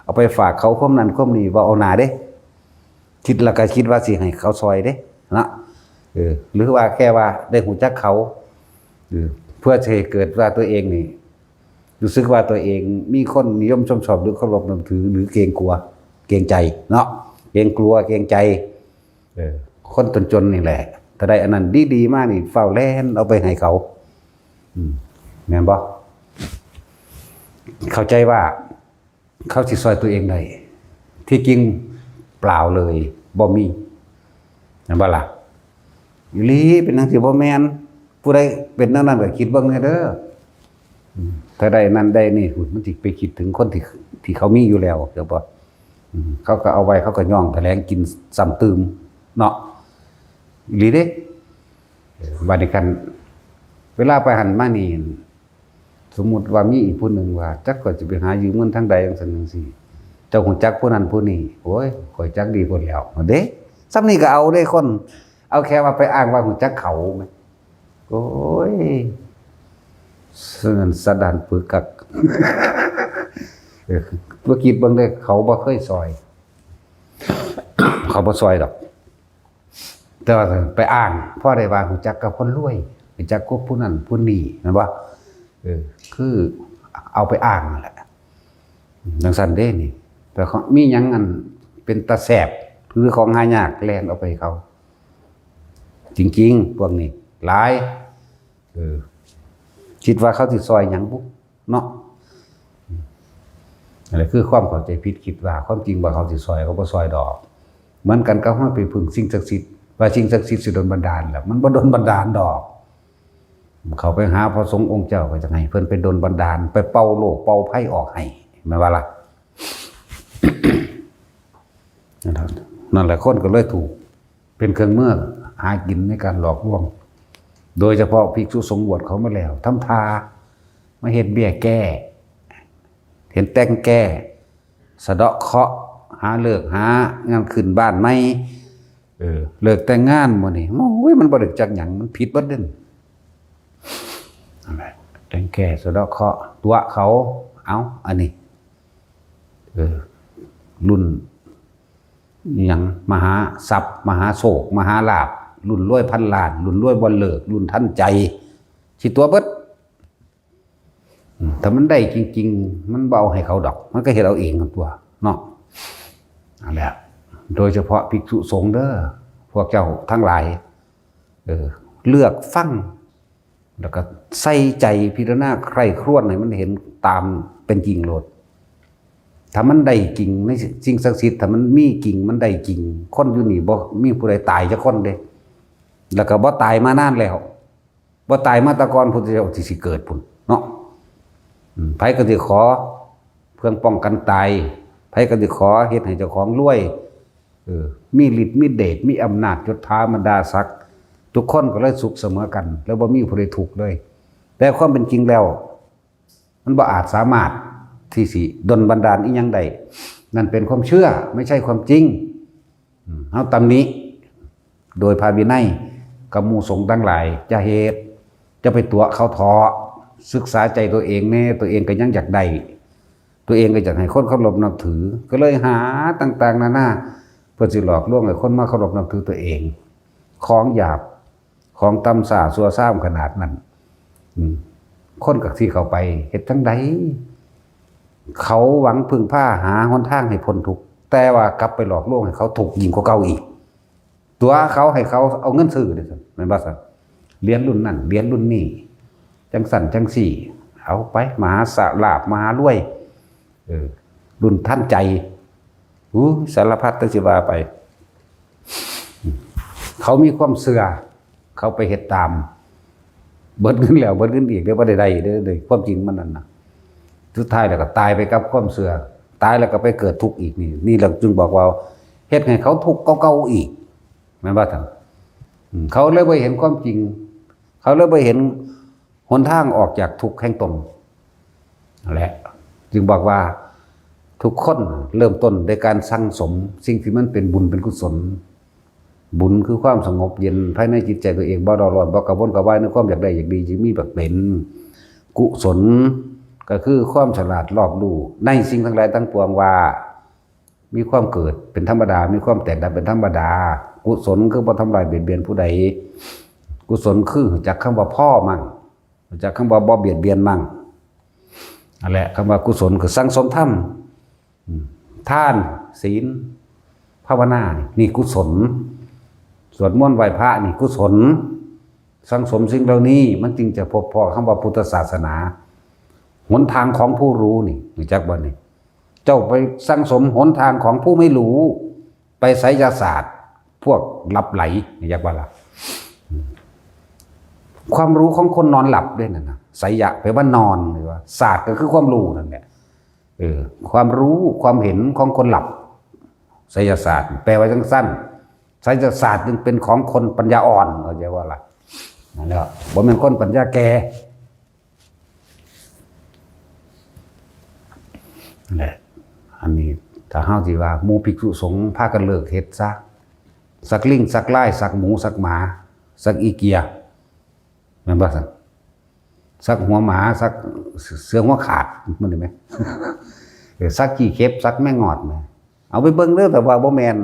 เอาไปฝากเขา ความนั้นความนี้ บ่เอาหน้าเด้ คิดแล้วก็คิดว่าสิให้เขาซอยเด้ เนาะ เออ หรือว่าแค่ว่าได้รู้จักเขา เออ เพื่อสิให้เกิดว่าตัวเองนี่ รู้สึกว่าตัวเองมีคนนิยมชมชอบ หรือเคารพนับถือ หรือเกรงกลัว เกรงใจ เนาะ เกรงกลัว เกรงใจ เออ คนจนๆ นี่แหละ ถ้าได้อันนั้นดีๆ มานี่ ฟ้าวแล่นเอาไปให้เขา อืม แม่นบ่ เข้าใจว่าเขาสิซอยตัวเองได้ ที่จริงเปล่าเลย บ่มี แม่นบ่ล่ะ อีหลี เป็นจั่งซี้บ่แม่น ผู้ใดเป็นแนวนั้นก็คิดเบิ่งแหน่เด้อ อืม ถ้าได้นั่นได้นี่ มันสิไปคิดถึงคนที่ ที่เขามีอยู่แล้ว เดี๋ยวบ่ อืม เขาก็เอาไว้ เขาก็ย่องแถลงกินซ้ำตื่ม เนาะ อีหลีเด้ เออ บัดนี้คัน เวลาไปหั้นมานี่ สมมุติว่ามีอีกผู้หนึ่งว่า จักข้อยสิไปหายืมเงินทางใดจั่งซั้นจั่งซี้ เจ้าฮู้จักผู้นั้นผู้นี้ โอ้ย ข้อยจักดีโพดแล้ว เด้ ส่ำนี้ก็เอาเด้คน เอาแค่ว่าไปอ้างว่าฮู้จักเขาแหม โอ้ย สนั่นสะดานปึกกัก เออ บ่คิดเบิ่งเด้อ เขาบ่เคยซอย เขาบ่ซอยดอก แต่ว่าไปอ้าง พอได้ว่าฮู้จักกับคนรวย ฮู้จักกับผู้นั้นผู้นี้ แม่นบ่ เออ คือเอาไปอ้างนั่นแหละ จั่งซั้นเด้นี่ แต่ของ มีหยังอันเป็นตาแซ่บ หรือของหายาก แล่นเอาไปให้เขา จริงๆ พวกนี้ หลาย เออ คิดว่าเขาสิซอยหยังบุ เนาะ อันนี้คือความเข้าใจผิด คิดว่าความจริงว่าเขาสิซอย เขาบ่ซอยดอก เหมือนกันกับเฮาไปพึ่งสิ่งศักดิ์สิทธิ์ ว่าสิ่งศักดิ์สิทธิ์สิดลบันดาลล่ะ มันบ่ดลบันดาลดอก เขาไปหาพระสงฆ์องค์เจ้าก็จะให้เพิ่นไปดลบันดาล ไปเป่าโรคเป่าภัยออกให้ แม่นบ่ล่ะ นั่นแหละ คนก็เลยถูก เป็นเครื่องมือหากินในการหลอกลวง โดยเฉพาะภิกษุสงฆ์บวชเข้ามาแล้ว ทำทา มาเฮ็ดเบี้ยแก้ เฮ็ดแต่งแก้ สะเดาะเคราะห์ หาฤกษ์ หางานขึ้นบ้านใหม่ เออ เลิกแต่งงานหมู่นี่ โอ้ย มันบ่ได้จักหยัง มันผิดเบิดเด้อ นั่นแหละ แต่งแก้ สะเดาะเคราะห์ ตั๋วเขา เอ้า อันนี้ เออ รุ่น อิหยัง มหาทรัพย์ มหาโชค มหาลาภ รุ่นรวยพันล้าน รุ่นรวยบ่เลิก รุ่นทันใจ สิตั๋วเบิด อืม ถ้ามันได้จริงๆ มันบ่เอาให้เขาดอก มันก็เฮ็ดเอาเองนั่นตั๊ว เนาะ นั่นแหละ โดยเฉพาะภิกษุสงฆ์เด้อ พวกเจ้าทั้งหลาย เออ เลือกฟัง แล้วก็ใส่ใจพิจารณาใคร่ครวญให้มันเห็นตามเป็นจริงโลด ถ้ามันได้จริงในสิ่งศักดิ์สิทธิ์ ถ้ามันมีจริง มันได้จริง คนอยู่นี่บ่มีผู้ใดตายจักคนเด้ แล้วก็บ่ตายมานานแล้ว บ่ตายมาแต่ก่อนพุทธเจ้าสิ สิเกิดพุ้นเนาะ อืม ไผก็สิขอเครื่องป้องกันตาย ไผก็สิขอเฮ็ดให้เจ้าของรวย เออ มีฤทธิ์มีเดช มีอำนาจยศถาบรรดาศักดิ์ ทุกคนก็เลยสุขเสมอกัน แล้วบ่มีผู้ใดทุกข์เลย แต่ความเป็นจริงแล้ว มันบ่อาจสามารถที่สิดลบันดาลอิหยังได้ นั่นเป็นความเชื่อ ไม่ใช่ความจริง อืม เฮาตำหนิ โดยพระวินัยกับหมู่สงฆ์ทั้งหลาย อย่าเฮ็ด อย่าไปตั๋วเขาเถาะ ศึกษาใจตัวเองแน่ ตัวเองก็ยังอยากได้ ตัวเองก็อยากให้คนเคารพนับถือ ก็เลยหาต่างๆ นานา เพื่อสิหลอกลวงให้คนมาเคารพนับถือตัวเอง ของหยาบ ของต่ำช้าชั่วซามขนาดนั้น อืม คนกับที่เขาไปเฮ็ดจังใด เขาหวังพึ่งพาหาหนทางให้พ้นทุกข์ แต่ว่ากลับไปหลอกลวงให้เขาทุกข์ยิ่งกว่าเก่าอีก ตั๋วเขาให้เขาเอาเงินซื้อเด้อซั่น แม่นบ่ซั่น เรียนรุ่นนั้น เรียนรุ่นนี้ จังซั่นจังซี่ เอาไป มหาสาลาภ มหารวย เออ รุ่นทันใจ อู้ สารพัดตั้งสิว่าไป เขามีความเชื่อ เขาไปเฮ็ดตาม เบิดเงินแล้ว เบิดเงินอีก เด้อ บ่ได้ได้เด้อ เด้อ ความจริงมันนั่นนะ สุดท้ายแล้วก็ตายไปกับความเชื่อ ตายแล้วก็ไปเกิดทุกข์อีก นี่ นี่เราจึงบอกว่า เฮ็ดให้เขาทุกข์เก่าๆอีก แม่นบ่ซั่น อืม เขาเลยบ่เห็นความจริง เขาเลยบ่เห็นหนทางออกจากทุกข์แห่งตน นั่นแหละ จึงบอกว่าทุกคนเริ่มต้นด้วยการสั่งสมสิ่งที่มันเป็นบุญเป็นกุศล บุญคือความสงบเย็นภายในจิตใจตัวเอง บ่เร่าร้อน บ่กระวนกระวายในความอยากได้อยากดี จึงมีบักเป็น กุศล ก็คือความฉลาดรอบรู้ในสิ่งทั้งหลายทั้งปวงว่า มีความเกิดเป็นธรรมดา มีความแตกดับเป็นธรรมดา กุศลคือบ่ทำลายเบียดเบียนผู้ใด กุศลคือรู้จักคำว่าพอมั่ง รู้จักคำว่าบ่เบียดเบียนมั่ง นั่นแหละ คำว่ากุศลคือสั่งสมธรรม อืม ทาน ศีล ภาวนา นี่ นี่กุศล สวดมนต์ไหว้พระ นี่กุศล สั่งสมสิ่งเหล่านี้ มันจึงจะพบพ้อคำว่าพุทธศาสนา หนทางของผู้รู้นี่ รู้จักบ่นี่ เจ้าไปสั่งสมหนทางของผู้ไม่รู้ ไปไสยศาสตร์ พวกหลับไหล รู้จักบ่ล่ะ อืม ความรู้ของคนนอนหลับด้วยนั่นนะ ไสยะแปลว่านอน หรือว่าศาสตร์ก็คือความรู้นั่นแหละ เออ ความรู้ ความเห็นของคนหลับ ไสยศาสตร์ แปลว่าจังซั่น ไสยศาสตร์จึงเป็นของคนปัญญาอ่อน เข้าใจบ่ล่ะ นั่นแหละ บ่แม่นคนปัญญาแก่ นั่นแหละ อันนี้ถ้าเฮาสิว่าหมู่ภิกษุสงฆ์พากันเลิกเฮ็ดซะ สักลิง สักลาย สักหมู สักหมา สักอีเกีย แม่นบ่ซั่น สักหัวหมา สักเสือหัวขาด มันได้ไหม เออ สักขี้เข็บ สักแมงงอดนะ เอาไปเบิ่งเด้อ แต่ว่าบ่แม่น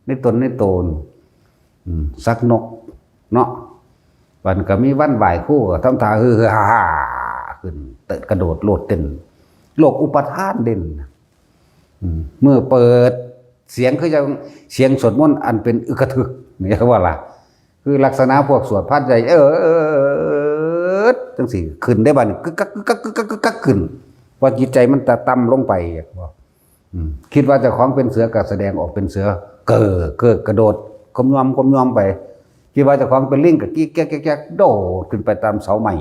ในตนในโตน อืม สักนกเนาะ วันก็มีวันไหว้ครู ก็ทำท่าฮือๆฮ่าๆขึ้น เต้นกระโดดโลดเต้น โลกอุปาทานเด่น อืม เมื่อเปิดเสียงคือจั่งเสียงสวดมนต์อันเป็นอึกกระทึก นี่ว่าล่ะ คือลักษณะพวกสวดพานใหญ่ เออ จังซี่ ขึ้นได้บัดนี้ กึกกัก กึกกัก กึกกัก กึกกัก ขึ้น ว่าจิตใจมันจะต่ำลงไป อืม คิดว่าเจ้าของเป็นเสือก็แสดงออกเป็นเสือ เก้อ เก้อกระโดด ก้มยอม ก้มยอมไป คิดว่าเจ้าของเป็นลิงก็กี้แก๊ก แก๊ก แก๊ก โดดขึ้นไปตามเสาไม้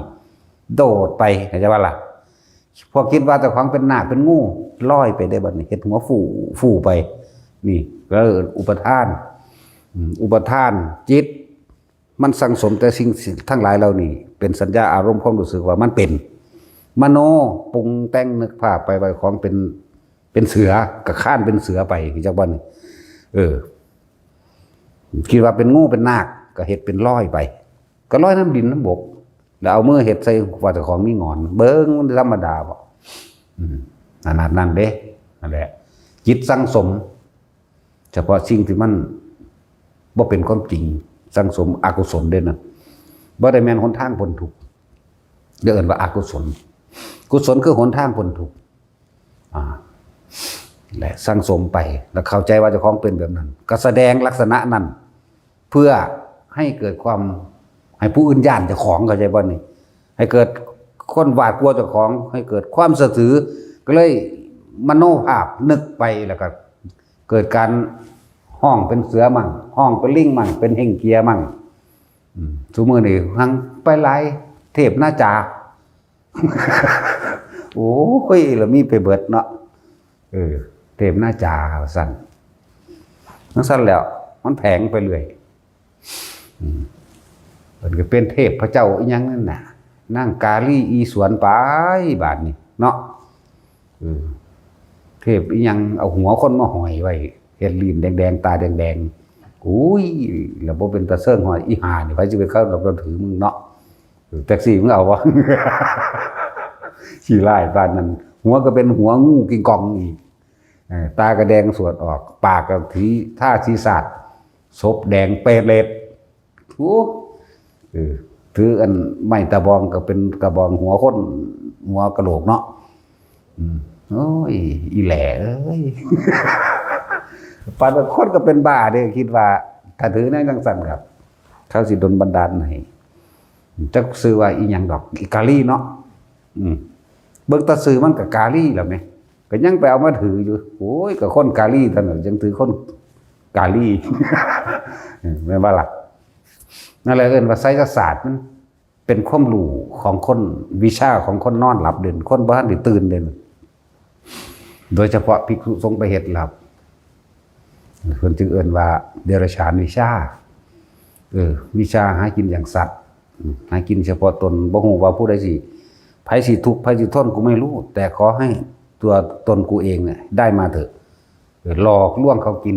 โดดไป เข้าใจบ่ล่ะ พอคิดว่าเจ้าของเป็นนาคเป็นงู ลอยไปได้บัดนี้ เฮ็ดหัวฟู ฟูไป นี่ ก็อุปาทาน อืม อุปาทาน จิต มันสั่งสมแต่สิ่งทั้งหลายเหล่านี้ เป็นสัญญาอารมณ์ความรู้สึกว่ามันเป็น มโนปรุงแต่งนึกภาพไปว่าของเป็น เป็นเสือ ก็คลานเป็นเสือไป จักวันนี้ เออ คิดว่าเป็นงูเป็นนาค ก็เฮ็ดเป็นลอยไป ก็ลอยนำดินนำบก แล้วเอามือเฮ็ดใส่ว่าเจ้าของมีหงอน เบิ่งมันธรรมดาบ่ อืม ขนาดนั้นเด้ นั่นแหละ จิตสั่งสม เฉพาะสิ่งที่มันบ่เป็นความจริง สั่งสมอกุศลเด้นั่น บ่ได้แม่นหนทางพ้นทุกข์ เรียกเอิ้นว่าอกุศล กุศลคือหนทางพ้นทุกข์ อ่า และสั่งสมไป แล้วเข้าใจว่าเจ้าของเป็นแบบนั้น ก็แสดงลักษณะนั้น เพื่อให้เกิดความ ให้ผู้อื่นย้านเจ้าของ เข้าใจบ่นี่ ให้เกิดคนหวาดกลัวเจ้าของ ให้เกิดความสะถือ ก็เลยมโนภาพนึกไป แล้วก็เกิดการฮ้องเป็นเสือมั่ง ฮ้องเป็นลิงมั่ง เป็นเฮ่งเจียมั่ง อืม ซุมื้อนี้หังไปหลาย เทพนาจา โอ้ย แล้วมีไปเบิดเนาะ เออ เทพนาจาว่าซั่น จั่งซั่นแล้ว มันแผงไปเรื่อย อืม เพิ่นก็เป็นเทพพระเจ้าอีหยังนั่นน่ะ นางกาลีอีสวนไป บาดนี้เนาะ เออ เทพอีหยังเอาหัวคนมาห้อยไว้ เฮ็ดลิ้นแดงๆ ตาแดงๆ อุ้ย แล้วบ่เป็นตาเซิงห้อย อีห่านี่ ไผสิไปเคารพนับถือมึงเนาะ เออ แท็กซี่มึงเอาบ่ ขี้ร้ายปานนั้น หัวก็เป็นหัวงูกิงกองอีก เออ ตาก็แดงสวดออก ปากก็ถือท่าศีรษะ ศพแดงเปรตเรด โอ้ เออ ถืออันไม้ตะบองก็เป็นกระบองหัวคน หัวกะโหลกเนาะ อืม โอ้ย อีแหล่เอ้ย ปานบางคนก็เป็นบ้าเด้ คิดว่า ถ้าถือแนวจังซั่นครับ เขาสิดลบันดาลให้ จักชื่อว่าอีหยังดอก อีกาลีเนาะ อืม เบิ่งแต่ชื่อมันก็กาลีแล้วแหม ก็ยังไปเอามาถืออยู่ โอ้ย ก็คนกาลีเท่านั้น ยังถือคนกาลี แม่นบ่ล่ะ นั่นแหละเอิ้นว่าไสยศาสตร์มันเป็นความรู้ของคน วิชาของคนนอนหลับเด่น คนบ่ทันได้ตื่นเด่น โดยเฉพาะภิกษุสงฆ์ไปเฮ็ดหลับ เพิ่นจึงเอิ้นว่าเดรัจฉานวิชา เออ วิชาหากินอย่างสัตว์ หากินเฉพาะตน บ่ฮู้ว่าผู้ใดสิ ไผสิทุกข์ ไผสิทน กูไม่รู้ แต่ขอให้ตัวตนกูเองเนี่ยได้มาเถอะ เออ หลอกลวงเขากิน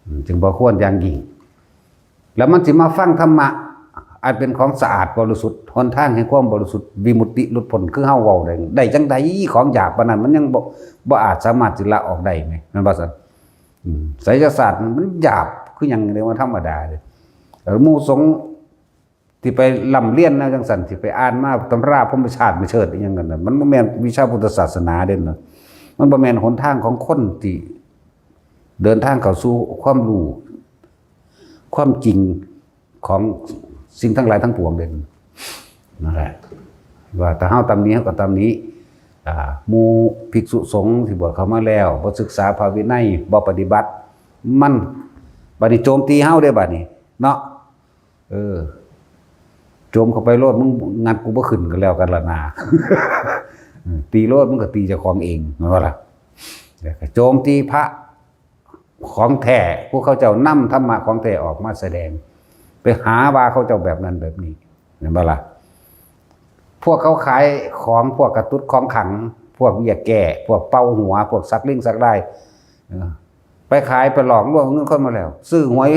อืม จึงบ่ควรอย่างยิ่ง แล้วมันสิมาฟังธรรมะ อันเป็นของสะอาดบริสุทธิ์ หนทางแห่งความบริสุทธิ์ วิมุตติหลุดพ้น คือเฮาเว้าได้ ได้จังใด ของหยาบปานนั้น มันยังบ่ บ่อาจสามารถสิละออกได้แหม แม่นบ่ซั่น อืม ไสยศาสตร์มัน มันหยาบคือหยังเรียกว่าธรรมดาเด้ แล้วหมู่สงฆ์ที่ไปร่ำเรียนแนวจังซั่น ที่ไปอ่านมาตำราพรหมชาติมาเชิดอีหยังกันน่ะ มันบ่แม่นวิชาพุทธศาสนาเด้นะ มันบ่แม่นหนทางของคนที่เดินทางเข้าสู่ความรู้ ความจริงของสิ่งทั้งหลายทั้งปวงเด้ นั่นแหละ ว่าถ้าเฮาตำหนิ เฮาก็ตำหนิ อ่า หมู่ภิกษุสงฆ์ที่บวชเข้ามาแล้ว บ่ศึกษาพระวินัย บ่ปฏิบัติ มัน บัดนี้โจมตีเฮาเด้บัดนี้ เนาะ เออ โจมเข้าไปโลด มึงงัดกูบ่ขึ้นก็แล้วกันล่ะนา อืม ตีโลด มึงก็ตีเจ้าของเอง แม่นบ่ล่ะ แล้วก็โจมตีพระ ของแท้ พวกเขาเจ้านำธรรมะของแท้ออกมาแสดง ไปหาว่าเขาเจ้าแบบนั้นแบบนี้ แม่นบ่ล่ะ พวกเขาขายของ พวกกระตุ้ดของขลัง พวกเบี้ยแก้ พวกเป่าหัว พวกสักลิงสักลาย เออ ไปขายไปหลอกลวงเงินคนมาแล้ว ซื้อหวย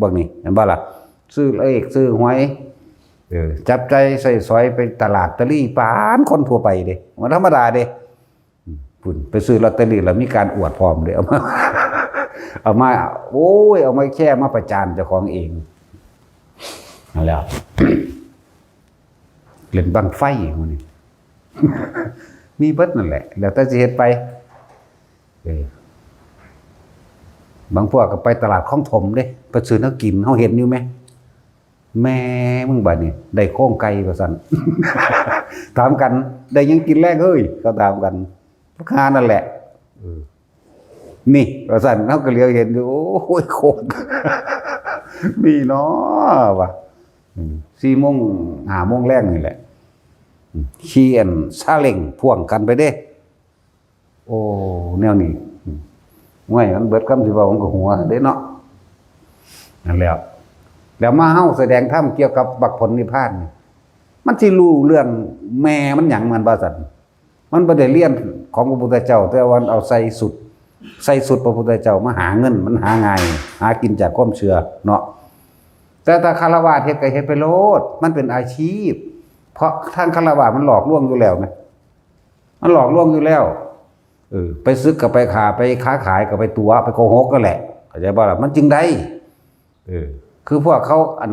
พวกนี้ แม่นบ่ล่ะ ซื้อเลข ซื้อหวย เออ จับจ่ายใช้สอยไปตลาดตะลี่ปานคนทั่วไปเด้ บ่ธรรมดาเด้ อืม พุ่น ไปซื้อลอตเตอรี่แล้วมีการอวดพร้อมเด้ เอามา เอามา โอ้ย เอามาแชร์มาประจานเจ้าของเอง นั่นแหละ เล่นบั้งไฟหมู่นี้ มีเบิดนั่นแหละ แล้วแต่สิเฮ็ดไป เออ บางพวกก็ไปตลาดคลองถมเด้ ไปซื้อแนวกิน เฮาเห็นอยู่แหม แม่มึงบัดนี้ ได้โครงไก่ว่าซั่น ถามกัน ได้หยังกินแลงเฮ้ย เขาถามกัน พวกหานั่นแหละ เออ นี่ว่าซั่น เฮาก็เหลียวเห็นอยู่ โอ้ย โครง มีเนาะว่ะ อืม สี่โมง ห้าโมงแลงนี่แหละ อืม ขี่อันซาเล้งพ่วงกันไปเด้ โอ้ แนวนี้ อืม ห้วย มันเบิดคำสิเว้า มันก็หัวเด้เนาะ นั่นแหละ แล้วมาเฮาแสดงธรรมเกี่ยวกับมรรคผลนิพพานนี่ มันสิรู้เรื่องแม่มันหยัง มันบ่ซั่น มันบ่ได้เรียนของพระพุทธเจ้า แต่ว่าเอาใส่สุด ใส่สุดพระพุทธเจ้ามาหาเงิน มันหาง่าย หากินจากความเชื่อเนาะ แต่ถ้าฆราวาสเฮ็ดก็เฮ็ดไปโลด มันเป็นอาชีพ เพราะทางฆราวาสมันหลอกลวงอยู่แล้วนะ มันหลอกลวงอยู่แล้ว เออ ไปสึกก็ไปฆ่า ไปค้าขายก็ไปตั๋ว ไปโกหกนั่นแหละ เข้าใจบ่ล่ะ มันจึงได้ เออ คือพวกเขาอัน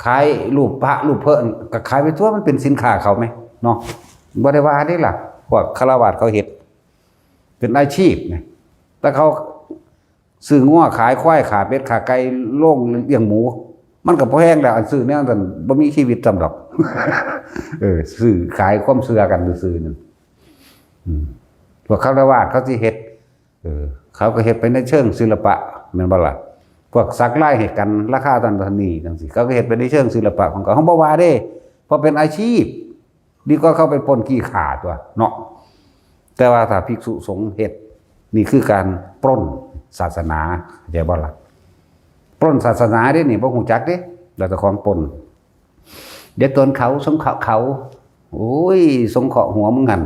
ขายรูปพระรูปเพิ่นก็ขายไปทั่ว มันเป็นสินค้าเขาแหมเนาะ บ่ได้ว่าเด้ล่ะ พวกฆราวาสเขาเฮ็ด เป็นอาชีพนะ แต่เขาซื้องัวขายควาย ฆ่าเป็ดฆ่าไก่ ลงเลี้ยงหมู มันก็พอแฮงแล้ว อันซื้อแนวนั้นบ่มีชีวิตซ้ำดอก เออ ซื้อขายความเชื่อกันซื่อๆนั่น อืม พวกฆราวาสเขาสิเฮ็ด เออ เขาก็เฮ็ดไปในเชิงศิลปะ แม่นบ่ล่ะ พวกสักลายให้กัน ราคาเท่านั้นเท่านี้จังซี่ เขาก็เฮ็ดไปในเชิงศิลปะของเขา เฮาบ่ว่าเด้ เพราะเป็นอาชีพ ดีกว่าเขาไปปล้นขี้ข้าตั๊วเนาะ แต่ว่าถ้าภิกษุสงฆ์เฮ็ด นี่คือการปล้นศาสนา เข้าใจบ่ล่ะ ปล้นศาสนาเด้นี่ บ่ฮู้จักเด้ แล้วแต่ของปล้น เดี๋ยวตนเขาสงเคราะห์เขา โอ้ย สงเคราะห์หัวมึงหั่น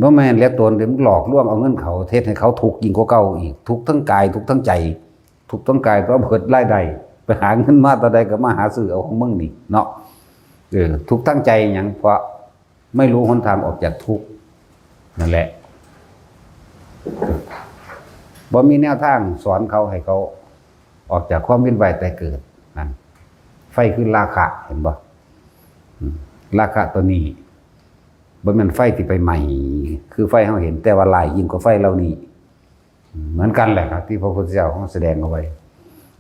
บ่แม่นแล้วตนเดี๋ยวมึงหลอกลวงเอาเงินเขา เฮ็ดให้เขาทุกข์ยิ่งกว่าเก่าอีก ทุกข์ทั้งกาย ทุกข์ทั้งใจ ทุกข์ทั้งกายก็เบิดรายได้ ไปหาเงินมาเท่าใดก็มาหาซื้อเอาของมึงนี่เนาะ เออ ทุกข์ทั้งใจหยัง เพราะไม่รู้หนทางออกจากทุกข์ นั่นแหละ บ่มีแนวทางสอนเขาให้เขาออกจากความเวียนว่ายตายเกิดนั่น ไฟคือราคะ เห็นบ่ อืม ราคะตัวนี้ บ่แม่นไฟที่ไปไหม้ คือไฟเฮาเห็น แต่ว่าร้ายยิ่งกว่าไฟเหล่านี้ อืม เหมือนกันแหละครับ ที่พระพุทธเจ้าของแสดงเอาไว้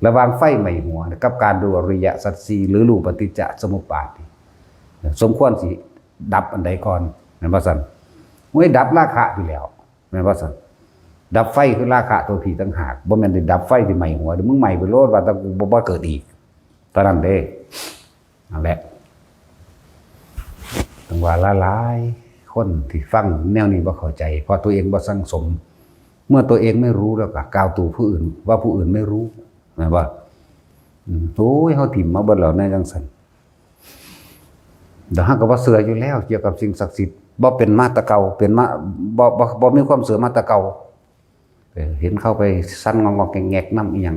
ระหว่างไฟไหม้หัวกับการดูอริยสัจสี่ หรือรู้ปฏิจจสมุปบาทนี่ สมควรสิดับอันใดก่อน แม่นบ่ซั่น โอ้ย ดับราคะอยู่แล้ว แม่นบ่ซั่น ดับไฟคือราคะตัวผีต่างหาก บ่แม่นได้ดับไฟที่ไหม้หัว เดี๋ยวมึงไหม้ไปโลด ว่าแต่กูบ่มาเกิดอีก เท่านั้นเด้ นั่นแหละ ต้องว่าหลายๆคนที่ฟังแนวนี้บ่เข้าใจ เพราะตัวเองบ่สั่งสม เมื่อตัวเองไม่รู้แล้วก็กล่าวตู่ผู้อื่น ว่าผู้อื่นไม่รู้ แม่นบ่ อืม โอ้ย เฮาถิ่มมาเบิดแล้วแนวจั่งซั่น เดี๋ยวเฮาก็บ่เชื่ออยู่แล้ว เกี่ยวกับสิ่งศักดิ์สิทธิ์ บ่เป็นมาแต่เก่า เป็นมา บ่ บ่ บ่มีความเชื่อมาแต่เก่า เออ เห็นเขาไปสั่นงอกๆแงกๆนำอีหยัง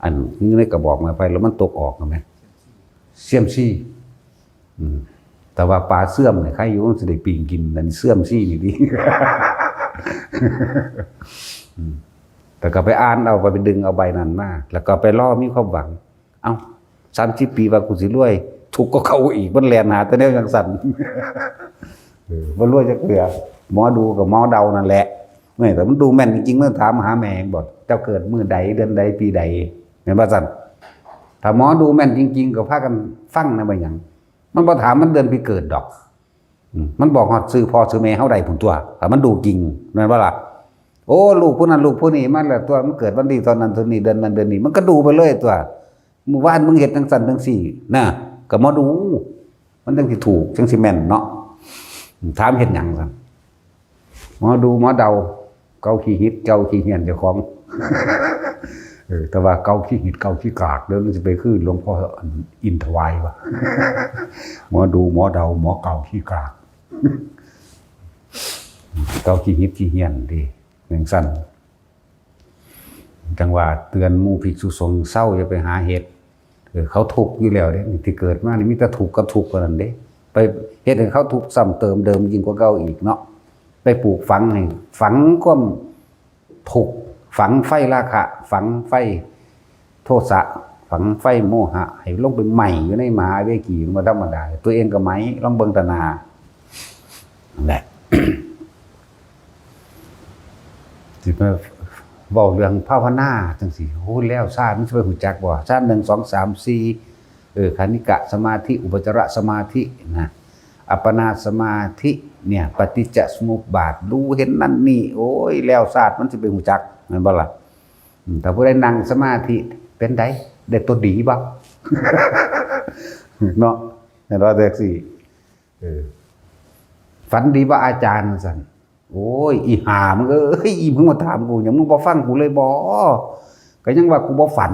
อันอยู่ในกระบอกไม้ไผ่แล้วมันตกออกนะแม่ เสี่ยมซี่ อืม แต่ว่าปลาเสื่อมเนี่ย ใครอยู่มันสิได้ปิ้งกิน อันนี้เสื่อมซี่นี่ดิ อืม แต่ก็ไปอ่านเอา ไปดึงเอาใบนั้นมา แล้วก็ไปรอมีความหวัง เอ้า สามสิบปีว่ากูสิรวย ทุกข์ก็เข้าอีก มันแล่นหาแต่แนวจั่งซั่น เออ บ่รวยจักเทื่อ หมอดูกับหมอเดานั่นแหละ แม่น แต่มันดูแม่นจริงๆ มันถามหาแม่งบ่ เจ้าเกิดมื้อใด เดือนใด ปีใด แม่นบ่ซั่น ถ้าหมอดูแม่นจริงๆ ก็พากันฟังนะ บ่หยัง มันบ่ถามมันเดือนปีเกิดดอก อืม มันบอกฮอดชื่อพ่อชื่อแม่เฮาได้พุ้นตั๊ว ถ้ามันดูจริง แม่นบ่ล่ะ โอ้ ลูกผู้นั้นลูกผู้นี้มาแล้วตั๊ว มันเกิดวันที่เท่านั้นเท่านี้ เดือนนั้นเดือนนี้ มันก็ดูไปเลยตั๊ว มื้อวานมึงเฮ็ดจั่งซั่นจั่งซี้นะ ก็หมอดู มันจั่งสิถูก จั่งสิแม่นเนาะ ถามเฮ็ดหยังซั่น หมอดูหมอเดา เกาขี้หิดเกาขี้เหียนเจ้าของ เออ แต่ว่าเกาขี้หิดเกาขี้กาก เดี๋ยวมันสิไปคือหลวงพ่ออินทวายวะ หมอดูหมอเดาหมอเกาขี้กาก เกาขี้หิดขี้เหียนติ จั่งซั่น จั่งว่าเตือนหมู่ภิกษุสงฆ์เซาอย่าไปหาเฮ็ด เออ เขาทุกข์อยู่แล้วเด้ ที่เกิดมานี่มีแต่ทุกข์กับทุกข์เท่านั้นเด้ ไปเฮ็ดให้เขาทุกข์ซ้ำเติมเดิมยิ่งกว่าเก่าอีกเนาะ ไปปลูกฝังให้ ฝังความทุกข์ ฝังไฟราคะ ฝังไฟโทสะ ฝังไฟโมหะ ให้ลงไปไหม้อยู่ในมหาเวจี มันบ่ธรรมดา ตัวเองก็ไหม้ ลองเบิ่งต่อหน้า นั่นแหละ สิมาเว้าเรื่องภาวนาจั่งซี้ โอ้ แล้วฌานมันสิไปฮู้จักบ่ ฌานหนึ่ง สอง สาม สี่ เออ คณิกะสมาธิ อุปจารสมาธินะ อัปปนาสมาธิเนี่ย ปฏิจจสมุปบาท รู้เห็นนั่นนี่ โอ้ย แล้วฌานมันสิไปฮู้จัก แม่นบ่ล่ะ อืม ถ้าผู้ใดนั่งสมาธิเป็นได ได้ตัวดีบ่ เนาะ แม่นว่าจั่งซี้ เออ ฝันดีบ่อาจารย์ ซั่น โอ้ย อีห่ามึงเอ้ย อีมึงมาถามกูหยัง มึงบ่ฟังกูเลยบ่ ก็ยังว่ากูบ่ฝัน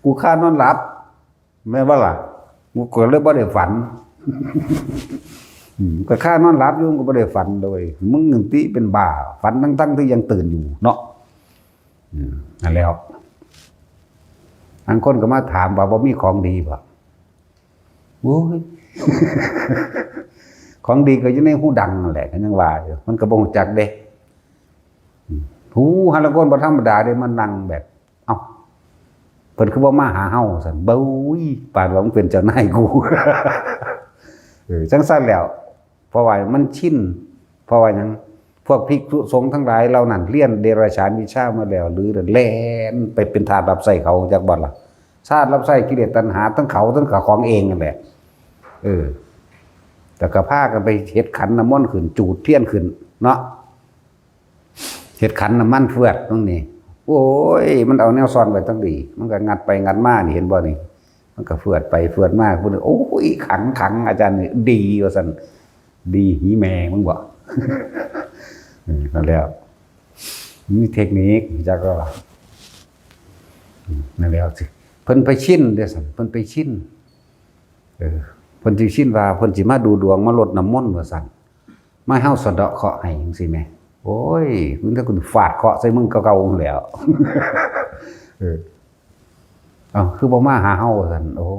กูคานอนหลับ แม่นบ่ล่ะ กูก็เลยบ่ได้ฝัน อืม ก็คานอนหลับอยู่ ก็บ่ได้ฝันเลย มึงนี่ติเป็นบ้า ฝันทั้งๆที่ยังตื่นอยู่เนาะ อืม นั่นแหล้ว บางคนก็มาถามว่าบ่มีของดีบ่ โอ้ย ของดีก็อยู่ในหูดังนั่นแหละ ก็ยังว่าอยู่ มันก็บ่ฮู้จักเด้ อืม หูหาลางคนบ่ธรรมดาเด้ มานั่งแบบ เอ้า เพิ่นคือบ่มาหาเฮา ซั่น เบ้ย ปานว่ามึงเป็นเจ้านายกู เออ จั่งซั่นแหล้ว เพราะว่ามันชิน เพราะว่าหยัง พวกภิกษุสงฆ์ทั้งหลายเหล่านั้น เรียนเดรัจฉานวิชามาแล้ว หรือแล่นไปเป็นทาสรับใช้เขา จักบ่ล่ะ ทาสรับใช้กิเลสตัณหา ทั้งเขา ทั้งเขาของเองนั่นแหละ เออ แต่ก็พากันไปเฮ็ดขันน้ำมนต์ขึ้น จูดเทียนขึ้น เนาะ เฮ็ดขันน้ำมันเฟือดตรงนี้ โอ้ย มันเอาแนวซ่อนไว้ตั้งดี มันก็งัดไปงัดมานี่ เห็นบ่นี่ มันก็เฟือดไปเฟือดมา ผู้หนึ่ง "โอ้ย ขัง ขัง อาจารย์นี่ดี" ว่าซั่น "ดีหีแม่มึงบ่" อืม นั่นแหล้ว มีเทคนิค จักก็ว่า อืม นั่นแหล้วสิ เพิ่นไปชินเด้อซั่น เพิ่นไปชิน เออ เพิ่นสิชินว่า เพิ่นสิมาดูดวง มาลดน้ำมนต์ ว่าซั่น มาให้เฮาสะเดาะเคราะห์ให้จั่งซี้แหม โอ้ย มึงถ้ากูฟาดเคราะห์ใส่มึงเก่าๆ นั่นแหล้ว เออ เอ้า คือบ่มาหาเฮา ว่าซั่น โอ้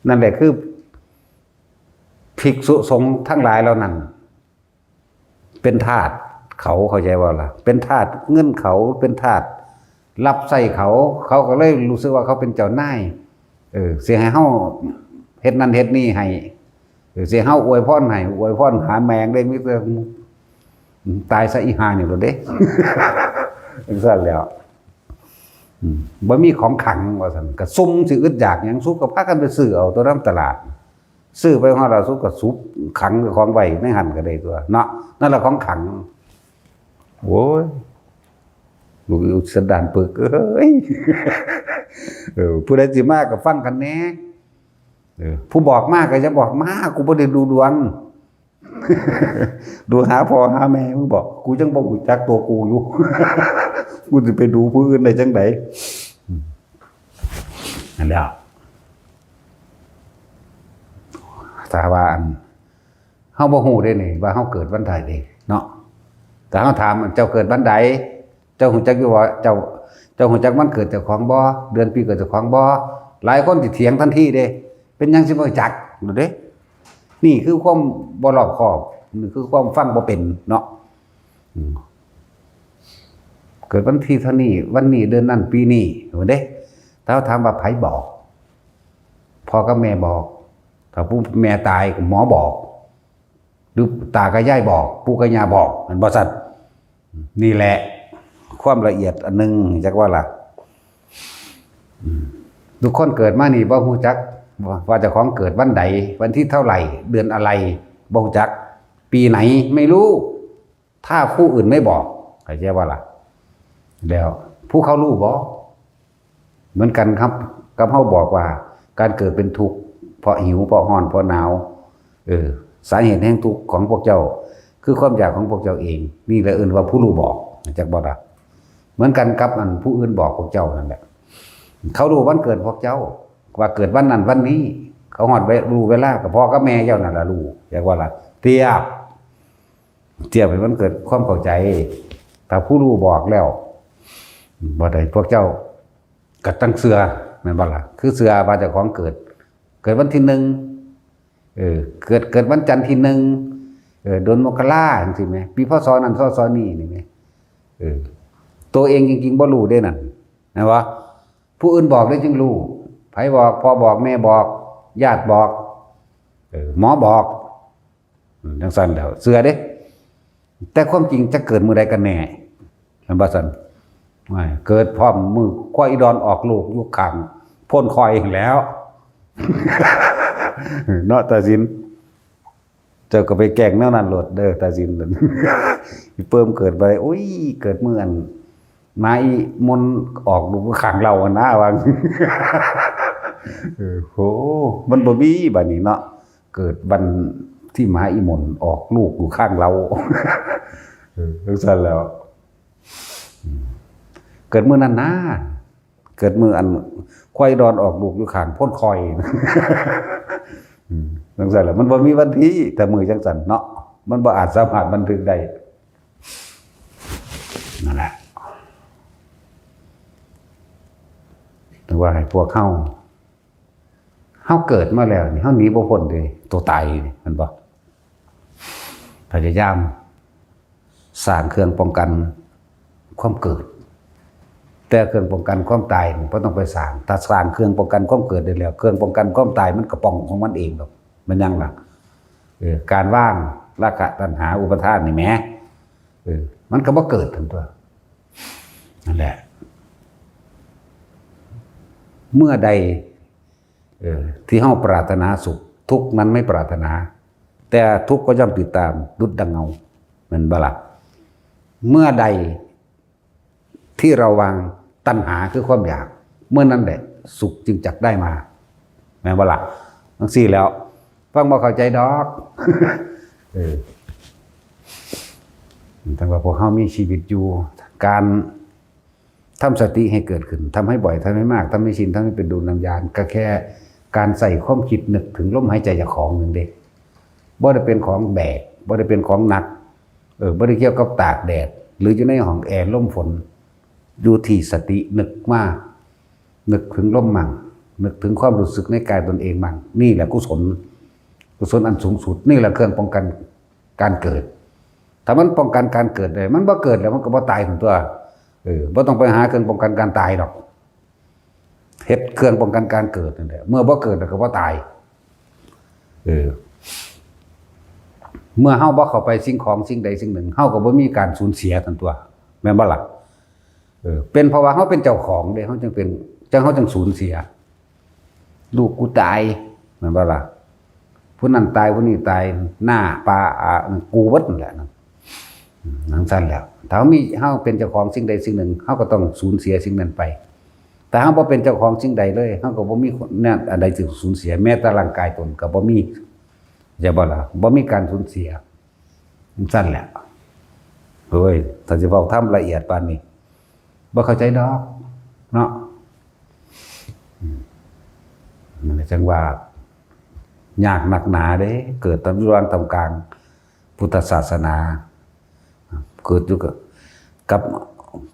นั่นแหละคือ ภิกษุสงฆ์ทั้งหลายเหล่านั้น เป็นทาสเขา เข้าใจบ่ล่ะ เป็นทาสเงินเขา เป็นทาส รับใช้เขา เขาก็เลยรู้สึกว่าเขาเป็นเจ้านาย เออ สิให้เฮาเฮ็ดนั่นเฮ็ดนี่ให้ เออ สิให้เฮาอวยพรให้ อวยพรหาแม่งได้ มีแต่ "ตายซะอีห่านี่โลดเด้" จั่งซั้นแหล้ว อืม บ่มีของขลังว่าซั่น ก็ซุ่มสิอึดอยากหยัง ซุ่มก็พากันไปซื้อเอาตัวนำตลาด ซื้อไปฮอดแล้ว ซุ่มก็ซุกขลังเจ้าของไว้ในหั่นก็ได้ตั๊วเนาะ นั่นล่ะของขลัง โอ้ย ลูกสันดานปึกเอ้ย เออ ผู้ใดสิมาก็ฟังกันแหน่ เออ ผู้บอกมาก็อย่าบอกมา กูบ่ได้ดูดวง ดูหาพ่อหาแม่มึงบอก กูยังบ่รู้จักตัวกูอยู่ กูสิไปดูผู้อื่นได้จั่งใด อืม นั่นแหละ ถ้าว่าอัน เฮาบ่ฮู้เด้นี่ ว่าเฮาเกิดวันใดเด้เนาะ แต่เฮาถาม "เจ้าเกิดวันใด เจ้าฮู้จักอยู่บ่ เจ้า เจ้าฮู้จักวันเกิดเจ้าของบ่ เดือนปีเกิดเจ้าของบ่" หลายคนสิเถียงทันทีเด้ "เป็นหยังสิบ่รู้จัก" นั่นเด้ นี่คือความบ่รอบคอบ นี่คือความฟังบ่เป็นเนาะ อืม "เกิดวันที่เท่านี้ วันนี้ เดือนนั้น ปีนี้" นั่นเด้ ถ้าเฮาถามว่าไผบอก พ่อกับแม่บอก ถ้าผู้แม่ตายก็หมอบอก หรือตากับยายบอก ปู่กับย่าบอก แม่นบ่ซั่น นี่แหละ ความละเอียดอันหนึ่ง จักว่าล่ะ อืม ทุกคนเกิดมานี่บ่ฮู้จักว่า ว่าเจ้าของเกิดวันใด วันที่เท่าไหร่ เดือนอะไร บ่ฮู้จัก ปีไหน ไม่รู้ ถ้าผู้อื่นไม่บอก เข้าใจบ่ล่ะ แล้วผู้เขารู้บ่ เหมือนกันครับ กับเฮาบอกว่าการเกิดเป็นทุกข์ เพราะหิว เพราะร้อน เพราะหนาว เออ สาเหตุแห่งทุกข์ของพวกเจ้า คือความอยากของพวกเจ้าเอง นี่แหละเอิ้นว่าผู้รู้บอก จักบ่ล่ะ เหมือนกันกับอันผู้อื่นบอกพวกเจ้านั่นแหละ เขารู้วันเกิดพวกเจ้า ว่าเกิดวันนั้นวันนี้ เขาฮอดเว- รู้เวลา ก็พ่อกับแม่เจ้านั่นล่ะรู้ จักบ่ล่ะ เทียบ เทียบให้มันเกิดความเข้าใจ ถ้าผู้รู้บอกแล้ว บ่ได้ พวกเจ้าก็ต้องเชื่อ แม่นบ่ล่ะ คือเชื่อว่าเจ้าของเกิด เกิดวันที่หนึ่ง เออ เกิด เกิดวันจันทร์ที่หนึ่ง เออ เดือนมกราจั่งซี้แหม ปี พ.ศ. นั้น พ.ศ. นี้นี่แหม เออ ตัวเองจริงๆบ่รู้เด้นั่น แม่นบ่ ผู้อื่นบอกเด้จึงรู้ ไผบอก พ่อบอก แม่บอก ญาติบอก เออ หมอบอก อืม จั่งซั้นแล้ว เชื่อเด้ แต่ความจริงจะเกิดมื้อใดกันแน่ แม่นบ่ซั่น ไม่ เกิดพร้อมมื้อควายอีดอนออกลูกอยู่ข้างโพนคอยหั้นแหล้ว เนาะ ตาสิน เจ้าก็ไปแกล้งแนวนั้นโลดเด้อ ตาสิน อีเปิ้มเกิดไป อุ้ย เกิดมื้ออัน หมาอีมนออกลูกอยู่ข้างเล้าหั้นนะ ว่า เออ โห มันบ่มีบัดนี้เนาะ เกิดวันที่หมาอีหม่นออกลูกอยู่ข้างเล้า เออ จั่งซั้นแล้ว อืม เกิดมื้อนั้นนะ เกิดมื้ออันควายดอนออกลูกอยู่ข้างโพนคอย อืม จั่งซั้นแหละ มันบ่มีวันที่ แต่มื้อจั่งซั้นเนาะ มันบ่อาจสามารถบันทึกได้ นั่นแหละ แต่ว่าให้พวกเฮา เฮาเกิดมาแล้วนี่ เฮาหนีบ่พ้นเด้ ตัวตายนี่ แม่นบ่ พยายามสร้างเครื่องป้องกันความเกิด แต่เครื่องป้องกันความตายนี่บ่ต้องไปสร้าง ถ้าสร้างเครื่องป้องกันความเกิดได้แล้ว เครื่องป้องกันความตายมันก็ป้องของมันเองดอก แม่นหยังล่ะ เออ การวางราคะตัณหาอุปาทานนี่แหม เออ มันก็บ่เกิดทันตั๊ว นั่นแหละ เมื่อใด เออ ที่เฮาปรารถนาสุข ทุกข์นั้นไม่ปรารถนา แต่ทุกข์ก็ย่อมติดตาม ดุจดังเงา แม่นบ่ล่ะ เมื่อใดที่เราวางตัณหาคือความอยาก เมื่อนั้นแหละสุขจึงจักได้มา แม่นบ่ล่ะ จั่งซี้แล้ว ฟังบ่เข้าใจดอก เออ แต่ว่าพวกเฮามีชีวิตอยู่ การทำสติให้เกิดขึ้น ทำให้บ่อย ทำให้มาก ทำให้ชิน ทำให้เป็นดุลยญาณ ก็แค่การใส่ความคิดนึกถึงลมหายใจเจ้าของหนึ่งเด้ บ่ได้เป็นของแบก บ่ได้เป็นของหนัก เออ บ่ได้เกี่ยวกับตากแดด หรืออยู่ในห้องแอร์ลมฝน อยู่ที่สตินึกมา นึกถึงลมมั่ง นึกถึงความรู้สึกในกายตนเองมั่ง นี่แหละกุศล กุศลอันสูงสุด นี่แหละเครื่องป้องกันการเกิด ถ้ามันป้องกันการเกิดได้ มันบ่เกิดแล้วมันก็บ่ตายของตัว เออ บ่ต้องไปหาเครื่องป้องกันการตายดอก เฮ็ดเครื่องป้องกันการเกิดนั่นแหละ เมื่อบ่เกิดแล้วก็บ่ตาย เออ เมื่อเฮาบ่เข้าไปสิ่งของสิ่งใดสิ่งหนึ่ง เฮาก็บ่มีการสูญเสียทันตัว แม่นบ่ล่ะ? เออ เป็นเพราะว่าเฮาเป็นเจ้าของเด้ เฮาจึงเป็น จัง เฮาจึงสูญเสีย ลูกกูตาย แม่นบ่ล่ะ? ผู้นั้นตาย ผู้นี้ตาย หน้าปลา อ่า กูเบิดนั่นแหละนะ อืม จังซั่นแหละ ถ้าเฮามี เฮาเป็นเจ้าของสิ่งใดสิ่งหนึ่ง เฮาก็ต้องสูญเสียสิ่งนั้นไป แต่เฮาบ่เป็นเจ้าของสิ่งใดเลย เฮาก็บ่มีแนวอันใดสิสูญเสีย แม้แต่ร่างกายตนก็บ่มี ใช่บ่ล่ะ? บ่มีการสูญเสีย จังซั่นแหละ โอ้ย ถ้าสิเว้าธรรมละเอียดปานนี้ บ่เข้าใจดอก เนาะ อืม นั่นแหละจังว่า ยากนักหนาเด้ เกิดตามอยู่ระหว่างท่ามกลางพุทธศาสนา เกิดอยู่กับ กับ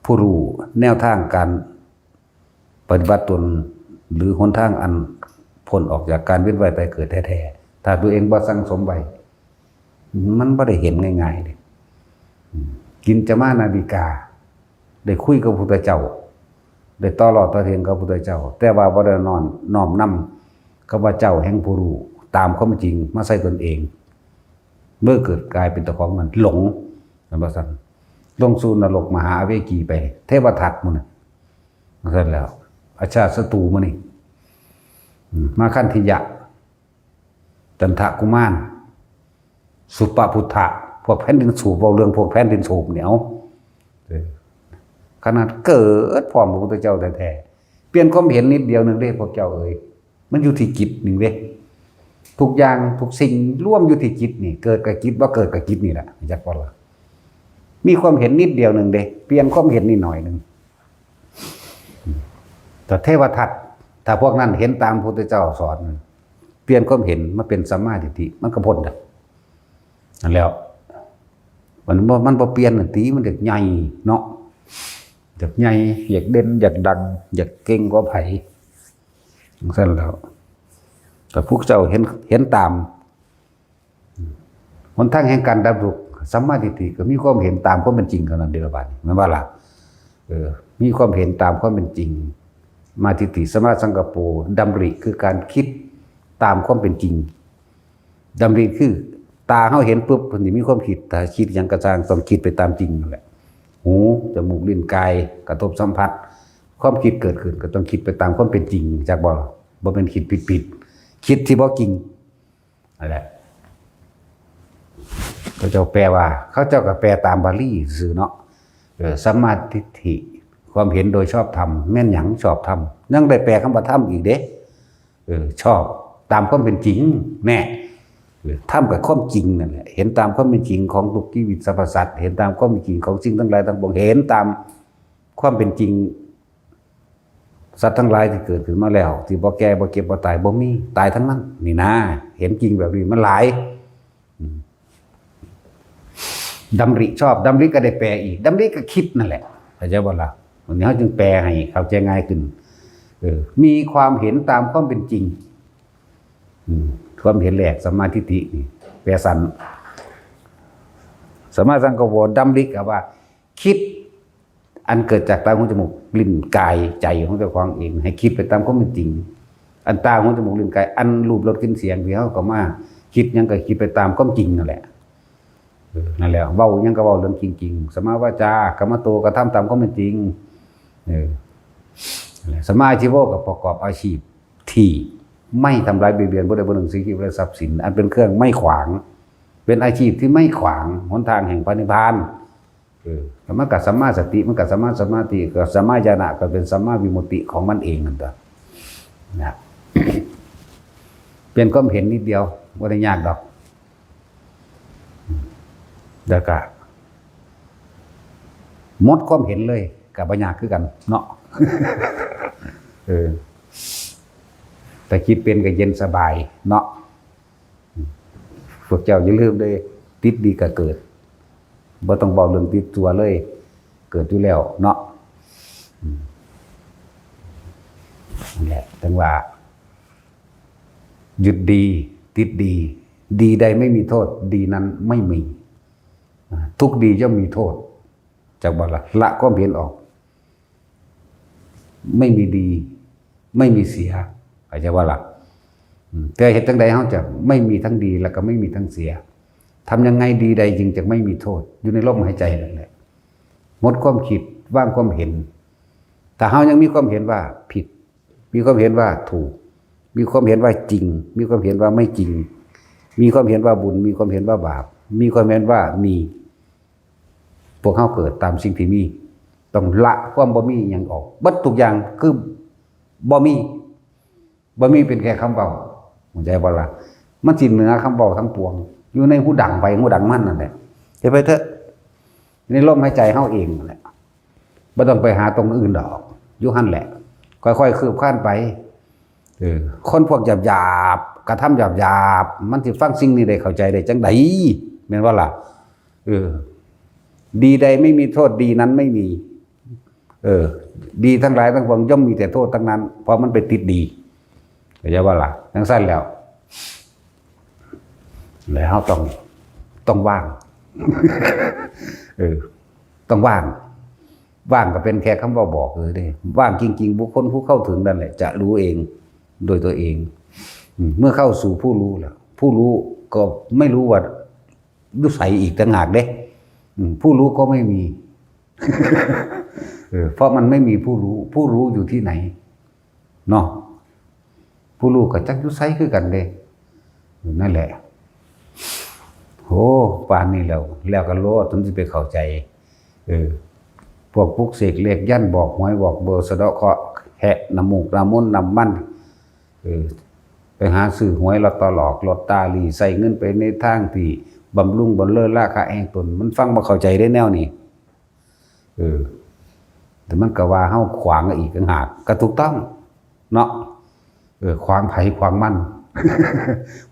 ผู้รู้แนวทางการปฏิบัติตน หรือหนทางอันพ้นออกจากการเวียนว่ายตายเกิดแท้ๆ ถ้าตัวเองบ่สั่งสมไว้ มันบ่ได้เห็นง่ายๆเด้ อืม กินจมานาวิกา ได้คุยกับพุทธเจ้า ได้ต่อล้อต่อเถียงกับพุทธเจ้า แต่ว่าบ่ได้นอนน้อมนำคำว่าเจ้าแห่งผู้รู้ตามความจริงมาใส่ตนเอง เมื่อเกิดกลายเป็นเจ้าของมันหลง แม่นบ่ซั่น? ลงสู่นรกมหาอเวจีไป เทวทัตหมู่นั่น จังซั่นแล้ว อาชาติศัตรูหมู่นี่ อืม มาคันธิยะ จันทกุมาร สุปพุทธะ พวกแผ่นดินสูบ เว้าเรื่องพวกแผ่นดินสูบนี่ เอ้า เออ ขนาดเกิดพร้อมพระพุทธเจ้าแท้ๆ เปลี่ยนความเห็นนิดเดียวหนึ่งเด้ พวกเจ้าเอ๋ย มันอยู่ที่จิตหนึ่งเด้ ทุกอย่างทุกสิ่งรวมอยู่ที่จิตนี่ เกิดกับจิต บ่เกิดกับจิตนี่แหละ จักว่าล่ะ มีความเห็นนิดเดียวหนึ่งเด้ เปลี่ยนความเห็นนิดหน่อยหนึ่ง แต่เทวทัต ถ้าพวกนั้นเห็นตามพระพุทธเจ้าสอน เปลี่ยนความเห็นมาเป็นสัมมาทิฏฐิ มันก็พ้นแล้ว นั่นแหล้ว มันบ่ มันบ่เปลี่ยนน่ะติ มันอยากใหญ่เนาะ อยากใหญ่ อยากเด่น อยากดัง อยากเก่งกว่าไผ จังซั่นแล้ว แต่พวกเจ้าเห็น เห็นตาม หนทางแห่งการดับทุกข์ สัมมาทิฏฐิก็มีความเห็นตามความเป็นจริงเท่านั้นเด้อ บาดนี้ แม่นบ่ล่ะ? เออ มีความเห็นตามความเป็นจริง มาทิฏฐิ สัมมาสังกัปโป ดำริคือการคิดตามความเป็นจริง ดำริคือตาเฮาเห็นปุ๊บ เพิ่นสิมีความคิด ถ้าคิดหยังก็ซ่าง ต้องคิดไปตามจริงนั่นแหละ หู จมูก ลิ้น กาย กระทบสัมผัส ความคิดเกิดขึ้นก็ต้องคิดไปตามความเป็นจริง จักบ่ล่ะ? บ่แม่นคิดผิดๆ คิดที่บ่จริง นั่นแหละ เขาเจ้าแปลว่า เขาเจ้าก็แปลตามบาลีซื่อเนาะ เออ สัมมาทิฏฐิ ความเห็นโดยชอบธรรม แม่นหยังชอบธรรม ยังได้แปลคำว่าธรรมอีกเด้ เออ ชอบตามความเป็นจริง แน่ เออ ธรรมกับความจริงนั่นแหละ เห็นตามความเป็นจริงของทุกชีวิตสรรพสัตว์ เห็นตามความเป็นจริงของสิ่งทั้งหลายทั้งปวง เห็นตามความเป็นจริง สัตว์ทั้งหลายที่เกิดขึ้นมาแล้ว ที่บ่แก่ บ่เจ็บ บ่ตาย บ่มี ตายทั้งนั้น นี่นะ เห็นจริงแบบนี้มันหลาย อืม ดำริชอบ ดำริก็ได้แปลอีก ดำริก็คิดนั่นแหละ เข้าใจบ่ล่ะ? วันนี้เขาจึงแปลให้เข้าใจง่ายขึ้น เออ มีความเห็นตามความเป็นจริง อืม ความเห็นแรก สัมมาทิฏฐินี่ แปลสั้น สัมมาสังกัปโป ดำริก็ว่า คิด อันเกิดจากตา หู จมูก ลิ้น กาย ใจของเจ้าของเอง ให้คิดไปตามความเป็นจริง อันตา หู จมูก ลิ้น กาย อันรูป รส กลิ่น เสียง ที่เขาก็มาคิดหยังก็คิดไปตามความจริงนั่นแหละ เออ นั่นแหละ เว้าหยังก็เว้าเรื่องจริงๆ สัมมาวาจา กัมมันโต กระทำตามความเป็นจริง เออ นั่นแหละ สัมมาอาชีโว ก็ประกอบอาชีพที่ไม่ทำร้ายเบียดเบียนผู้ใดผู้หนึ่ง ซึ่งชีวิตและทรัพย์สิน อันเป็นเครื่องไม่ขวาง เป็นอาชีพที่ไม่ขวางหนทางแห่งพระนิพพาน เออ แล้วมันก็สัมมาสติ มันก็สัมมาสมาธิ ก็สัมมาญาณะ ก็เป็นสัมมาวิมุตติของมันเองนั่นตัว นะ เปลี่ยนความเห็นนิดเดียว บ่ได้ยากดอก แล้วก็หมดความเห็นเลย ก็บ่ยากคือกันเนาะ เออ แต่คิดเป็นก็เย็นสบายเนาะ พวกเจ้าอย่าลืมเด้ ติดดีก็เกิด บ่ต้องเว้าเรื่องติดชั่วเลย เกิดอยู่แล้วเนาะ อืม นั่นแหละ จั่งว่า ยึดดี ติดดี ดีใดไม่มีโทษ ดีนั้นไม่มี ทุกข์ดีย่อมมีโทษ จักบ่ล่ะ ละความเห็นออก ไม่มีดี ไม่มีเสีย เข้าใจบ่ล่ะ? อืม แต่เฮ็ดจั่งใดเฮาจะไม่มีทั้งดี แล้วก็ไม่มีทั้งเสีย ทำยังไงดีใดจึงจะไม่มีโทษ อยู่ในลมหายใจนั่นแหละ หมดความคิด วางความเห็น ถ้าเฮายังมีความเห็นว่าผิด มีความเห็นว่าถูก มีความเห็นว่าจริง มีความเห็นว่าไม่จริง มีความเห็นว่าบุญ มีความเห็นว่าบาป มีความเห็นว่ามี พวกเฮาเกิดตามสิ่งที่มี ต้องละความบ่มีหยังออก เบิดทุกอย่างคือบ่มี บ่มีเป็นแค่คำเว้า เข้าใจบ่ล่ะ? มันสิเหนือคำเว้าทั้งปวง อยู่ในหูดังไผหูดังมันนั่นแหละ เฮ็ดไปเถอะ ในลมหายใจเฮาเองนั่นแหละ บ่ต้องไปหาตรงอื่นดอก อยู่หั่นแหละ ค่อยๆ คืบคลานไป เออ คนพวกหยาบๆ กระทำหยาบๆ มันสิฟังสิ่งนี้ได้ เข้าใจได้จั่งใด แม่นบ่ล่ะ? เออ ดีใดไม่มีโทษ ดีนั้นไม่มี เออ ดีทั้งหลายทั้งปวงย่อมมีแต่โทษทั้งนั้น เพราะมันไปติดดี เข้าใจบ่ล่ะ? จั่งซั่นแล้ว แล้วเฮาต้อง ต้องว่าง เออ ต้องว่าง ว่างก็เป็นแค่คำว่าบอกเลยเด้ ว่างจริงๆ บุคคลผู้เข้าถึงนั่นแหละ จะรู้เองโดยตัวเอง อืม เมื่อเข้าสู่ผู้รู้แล้ว ผู้รู้ก็ไม่รู้ว่าอยู่ไสอีกต่างหากเด้ อืม ผู้รู้ก็ไม่มี เออ เพราะมันไม่มีผู้รู้ ผู้รู้อยู่ที่ไหน เนาะ ผู้รู้ก็จักอยู่ไสคือกันเด้ นั่นแหละ โห ปานนี้แล้ว แล้วก็โลด มันสิไปเข้าใจ เออ พวกปลุกเสกเลขยันต์ บอกหวย บอกเบอร์ สะเดาะเคราะห์ แคะน้ำมูก น้ำมนต์ น้ำมัน เออ ไปหาซื้อหวยลอตเตอรี่ ลอตเตอรี่ ใส่เงินไปในทางที่บำรุงบำเรอราคาแห่งตน มันฟังบ่เข้าใจได้แนวนี้ เออ แต่มันก็ว่าเฮาขวางอีกต่างหาก ก็ถูกต้อง เนาะ เออ ขวางไผขวางมัน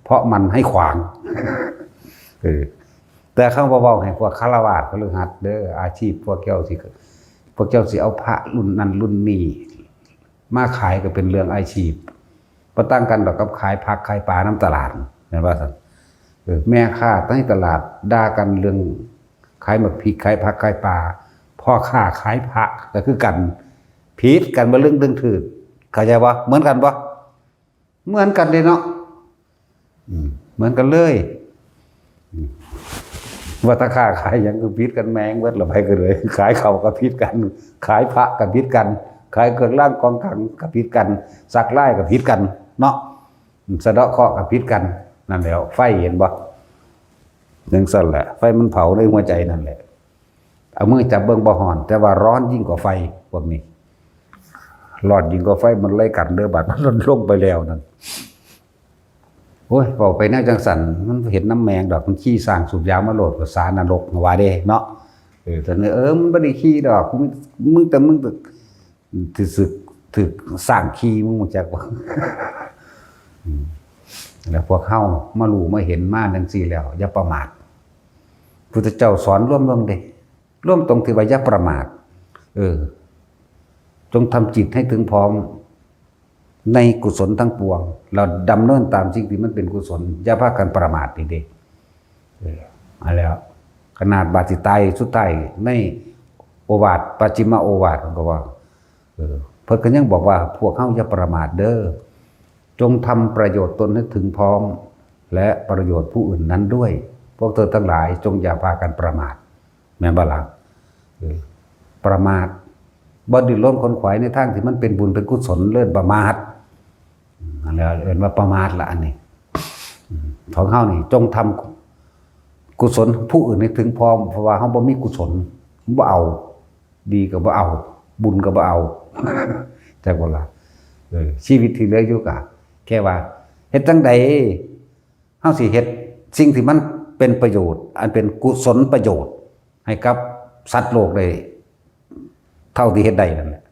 เพราะมันให้ขวาง เออ แต่คำว่าเว้าให้พวกฆราวาสคฤหัสถ์เด้อ อาชีพพวกเจ้าสิ พวกเจ้าสิเอาพระรุ่นนั้นรุ่นนี้ มาขายก็เป็นเรื่องอาชีพ บ่ต่างกันดอกกับขายผักขายปลานำตลาด แม่นว่าซั่น เออ แม่ค้าในตลาดด่ากันเรื่องขายหมากพริก ขายผักขายปลา พ่อค้าขายพระก็คือกัน ผิดกันบ่เรื่องเรื่องถืก เข้าใจบ่? เหมือนกันบ่? เหมือนกันเด้เนาะ อืม เหมือนกันเลย อืม ว่าถ้าค้าขายหยังก็ผิดกันแม่งเบิดละ ไปกันเลย ขายข้าวก็ผิดกัน ขายพระก็ผิดกัน ขายเครื่องรางของขลังก็ผิดกัน สักลายก็ผิดกันเนาะ อืม สะเดาะเคราะห์ก็ผิดกัน นั่นแหละ ไฟเห็นบ่? จั่งซั่นแหละ ไฟมันเผาในหัวใจนั่นแหละ เอามือจับเบิ่งบ่ฮ้อน แต่ว่าร้อนยิ่งกว่าไฟ พวกนี้ ร้อนยิ่งกว่าไฟ มันเลยกันเด้อ บัดมันลงไปแล้วนั่น โอ้ย เว้าไปแนวจั่งซั่น มันเห็นน้ำแมงดอก มันขี้สร้างสูบยามาโลด ภาษานรกว่าเด้เนาะ เออ แต่เนี่ย เออ มันบ่ได้ขี้ดอก มึง มึงแต่ มึงแต่ ถือสึก ถือสร้างขี้ มึงรู้จักบ่? อืม แล้วพวกเฮามารู้มาเห็นมาจั่งซี้แล้ว อย่าประมาท พุทธเจ้าสอนรวมลงเด้ รวมตรงที่ว่าอย่าประมาท เออ จงทำจิตให้ถึงพร้อม ในกุศลทั้งปวง แล้วดำเนินตามสิ่งที่มันเป็นกุศล อย่าพากันประมาทนี่เด้ เออ เอาแล้ว ขนาดบาดสิตายสุดท้ายในโอวาท ปัจฉิมโอวาทก็ว่า เออ เพิ่นก็ยังบอกว่า พวกเฮาอย่าประมาทเด้อ จงทำประโยชน์ตนให้ถึงพร้อม และประโยชน์ผู้อื่นนั้นด้วย พวกเธอทั้งหลายจงอย่าพากันประมาท แม่นบ่ล่ะ? เออ ประมาท บ่ดิ้นรนขนขวายในทางที่มันเป็นบุญเป็นกุศล เอิ้นประมาท อืม นั่นแหละ เอิ้นว่าประมาทละอันนี้ อืม ของเฮานี่ จงทำกุศลผู้อื่นให้ถึงพร้อม เพราะว่าเฮาบ่มีกุศล บ่เอา ดีก็บ่เอา บุญก็บ่เอา จักบ่ล่ะ? เออ ชีวิตที่เหลืออยู่ก็แค่ว่า เฮ็ดจั่งใด เฮาสิเฮ็ดสิ่งที่มันเป็นประโยชน์ อันเป็นกุศลประโยชน์ ให้กับสัตว์โลกได้ เท่าที่เฮ็ดได้นั่นแหละ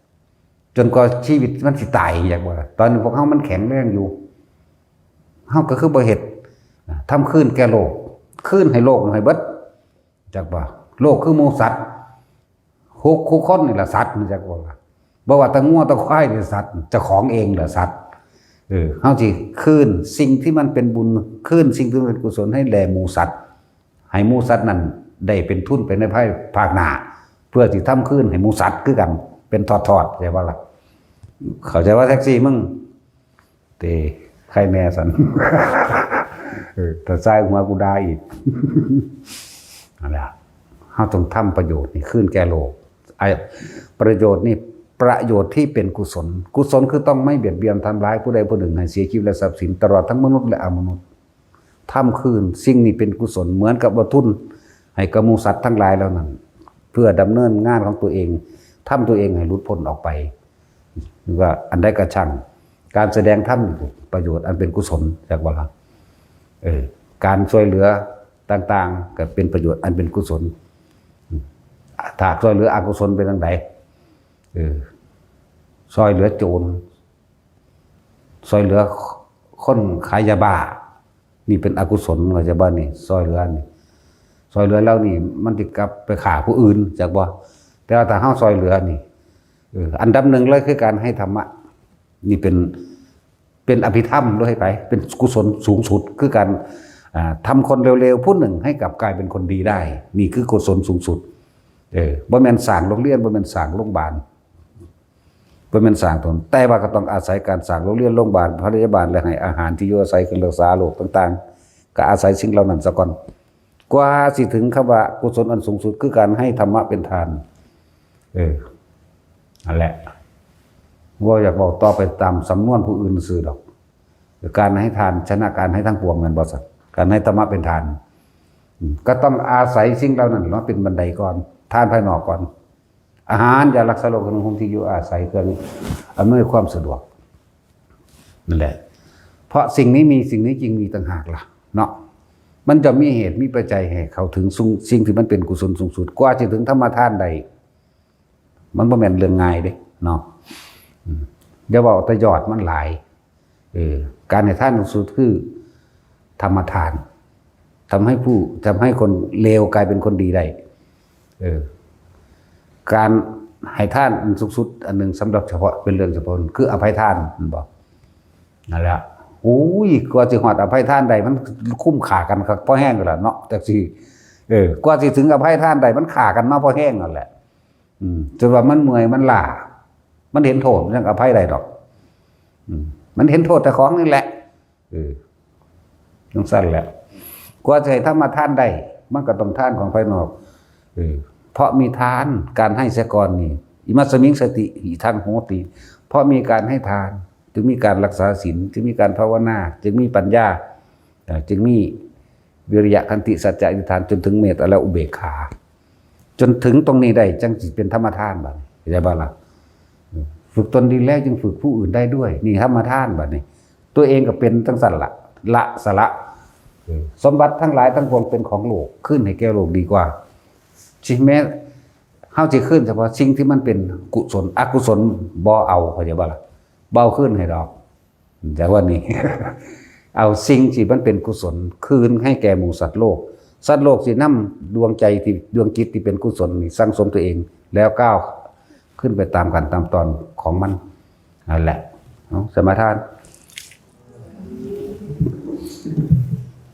จนกว่าชีวิตมันสิตาย จักบ่ล่ะ? ตอนนี้พวกเฮามันแข็งแรงอยู่ เฮาก็คือบ่เฮ็ด ทำคืนแก่โลก คืนให้โลกให้เบิด จักบ่? โลกคือหมู่สัตว์ คุก คุกคนนี่ล่ะสัตว์ จักบ่ล่ะ? บ่ว่าแต่งัวแต่ควายนี่สัตว์ เจ้าของเองล่ะสัตว์ เออ เฮาสิคืนสิ่งที่มันเป็นบุญ คืนสิ่งที่มันเป็นกุศลให้แด่หมู่สัตว์ ให้หมู่สัตว์นั้นได้เป็นทุนไปในภายภาคหน้า เพื่อสิทำคืนให้หมู่สัตว์คือกัน เป็นทอดๆ ใช่บ่ล่ะ? เข้าใจว่าแท็กซี่มึง เต ใครแน่สัน เออ แต่ซ้ายหัวกูด่าอีก นั่นแหละ เราต้องทำประโยชน์นี่คืนแก่โลก ไอ้ประโยชน์นี่ ประโยชน์ที่เป็นกุศล กุศลคือต้องไม่เบียดเบียนทำร้ายผู้ใดผู้หนึ่งให้เสียชีวิตและทรัพย์สิน ตลอดทั้งมนุษย์และอมนุษย์ ทำคืน สิ่งนี้เป็นกุศล เหมือนกับว่าทุนให้กับหมู่สัตว์ทั้งหลายเหล่านั้น เพื่อดำเนินงานของตัวเอง ทำตัวเองให้หลุดพ้นออกไป หรือว่าอันใดก็ช่าง การแสดงธรรมนี่ประโยชน์อันเป็นกุศล จักว่าละ เออ การช่วยเหลือต่างๆ ก็เป็นประโยชน์อันเป็นกุศล ถ้าช่วยเหลืออกุศลเป็นจั่งใด เออ ช่วยเหลือโจร ช่วยเหลือคนขายยาบ้า นี่เป็นอกุศล เข้าใจบ่นี่ ช่วยเหลือนี่ ช่วยเหลือแล้วนี่ มันสิกลับไปฆ่าผู้อื่น จักบ่ แต่ว่าถ้าเฮาช่วยเหลือนี่ เออ อันดับหนึ่งเลยคือการให้ธรรมะ นี่เป็น เป็นอภิธรรมด้วยไป เป็นกุศลสูงสุด คือการ อ่า ทำคนเลวๆผู้หนึ่งให้กลับกลายเป็นคนดีได้ นี่คือกุศลสูงสุด เออ บ่แม่นสร้างโรงเรียน บ่แม่นสร้างโรงพยาบาล บ่แม่นสร้างตน แต่ว่าก็ต้องอาศัยการสร้างโรงเรียน โรงพยาบาล พยาบาล และให้อาหาร ที่อยู่อาศัย เครื่องรักษาโรคต่างๆ ก็อาศัยสิ่งเหล่านั้นซะก่อน กว่าสิถึงคำว่ากุศลอันสูงสุด คือการให้ธรรมะเป็นทาน เออ นั่นแหละ บ่อยากบอกต่อไปตามสำนวนผู้อื่นซื่อดอก การให้ทานชนะการให้ทั้งปวง แม่นบ่ซั่น การให้ธรรมะเป็นทาน อืม ก็ต้องอาศัยสิ่งเหล่านั้นมาเป็นบันไดก่อน ทานภายนอกก่อน อาหาร ยารักษาโรค เครื่องนุ่งห่ม ที่อยู่อาศัย เครื่องอำนวยความสะดวก นั่นแหละ เพราะสิ่งนี้มี สิ่งนี้จึงมีต่างหากล่ะ เนาะ มันจะมีเหตุมีปัจจัยให้เข้าถึงสิ่ง สิ่งที่มันเป็นกุศลสูงสุด กว่าจะถึงธรรมทานได้ มันบ่แม่นเรื่องง่ายเด้ เนาะ อืม อย่าเว้าแต่ยอดมันหลาย เออ การให้ทานสูงสุดคือธรรมทาน ทำให้ผู้ ทำให้คนเลวกลายเป็นคนดีได้ เออ การให้ทานอันสูงสุดอันหนึ่งสำหรับเฉพาะ เป็นเรื่องเฉพาะ คืออภัยทาน แม่นบ่ นั่นแหละ โอ้ย กว่าสิฮอดอภัยทานได้ มันคุ้มฆ่ากันคักพอแฮงแล้วล่ะเนาะ จักสิ เออ กว่าสิถึงอภัยทานได้ มันฆ่ากันมาพอแฮงนั่นแหละ อืม จนว่ามันเมื่อย มันล้า มันเห็นโทษ มันจั่งอภัยได้ดอก อืม มันเห็นโทษเจ้าของนี่แหละ เออ จั่งซั่นแหละ กว่าจะให้ธรรมทานได้ มันก็ต้องทานของภายนอก เออ เพราะมีทาน การให้เสียก่อนนี่ อิมัสมิงสติ อิทังโหติ เพราะมีการให้ทาน จึงมีการรักษาศีล จึงมีการภาวนา จึงมีปัญญา เอ่อ จึงมีวิริยะ ขันติ สัจจะ อธิษฐาน จนถึงเมตตาและอุเบกขา จนถึงตรงนี้ได้ จั่งสิเป็นธรรมทานบัดนี้ เข้าใจบ่ล่ะ ฝึกตนดีแล้วจึงฝึกผู้อื่นได้ด้วย นี่ธรรมทานบัดนี้ ตัวเองก็เป็นจั่งซั่นละ ละสละ เออ สมบัติทั้งหลายทั้งปวงเป็นของโลก คืนให้แก่โลกดีกว่า สิแม้เฮาสิคืนเฉพาะสิ่งที่มันเป็นกุศล อกุศลบ่เอา เข้าใจบ่ล่ะ บ่เอาคืนให้ดอก แต่ว่านี่ เอาสิ่งที่มันเป็นกุศลคืนให้แก่หมู่สัตว์โลก สัตว์โลกสินำดวงใจที่ ดวงจิตที่เป็นกุศลนี่สั่งสมตัวเอง แล้วก้าวขึ้นไปตามขั้นตามตอนของมัน นั่นแหละ เอา สมาทาน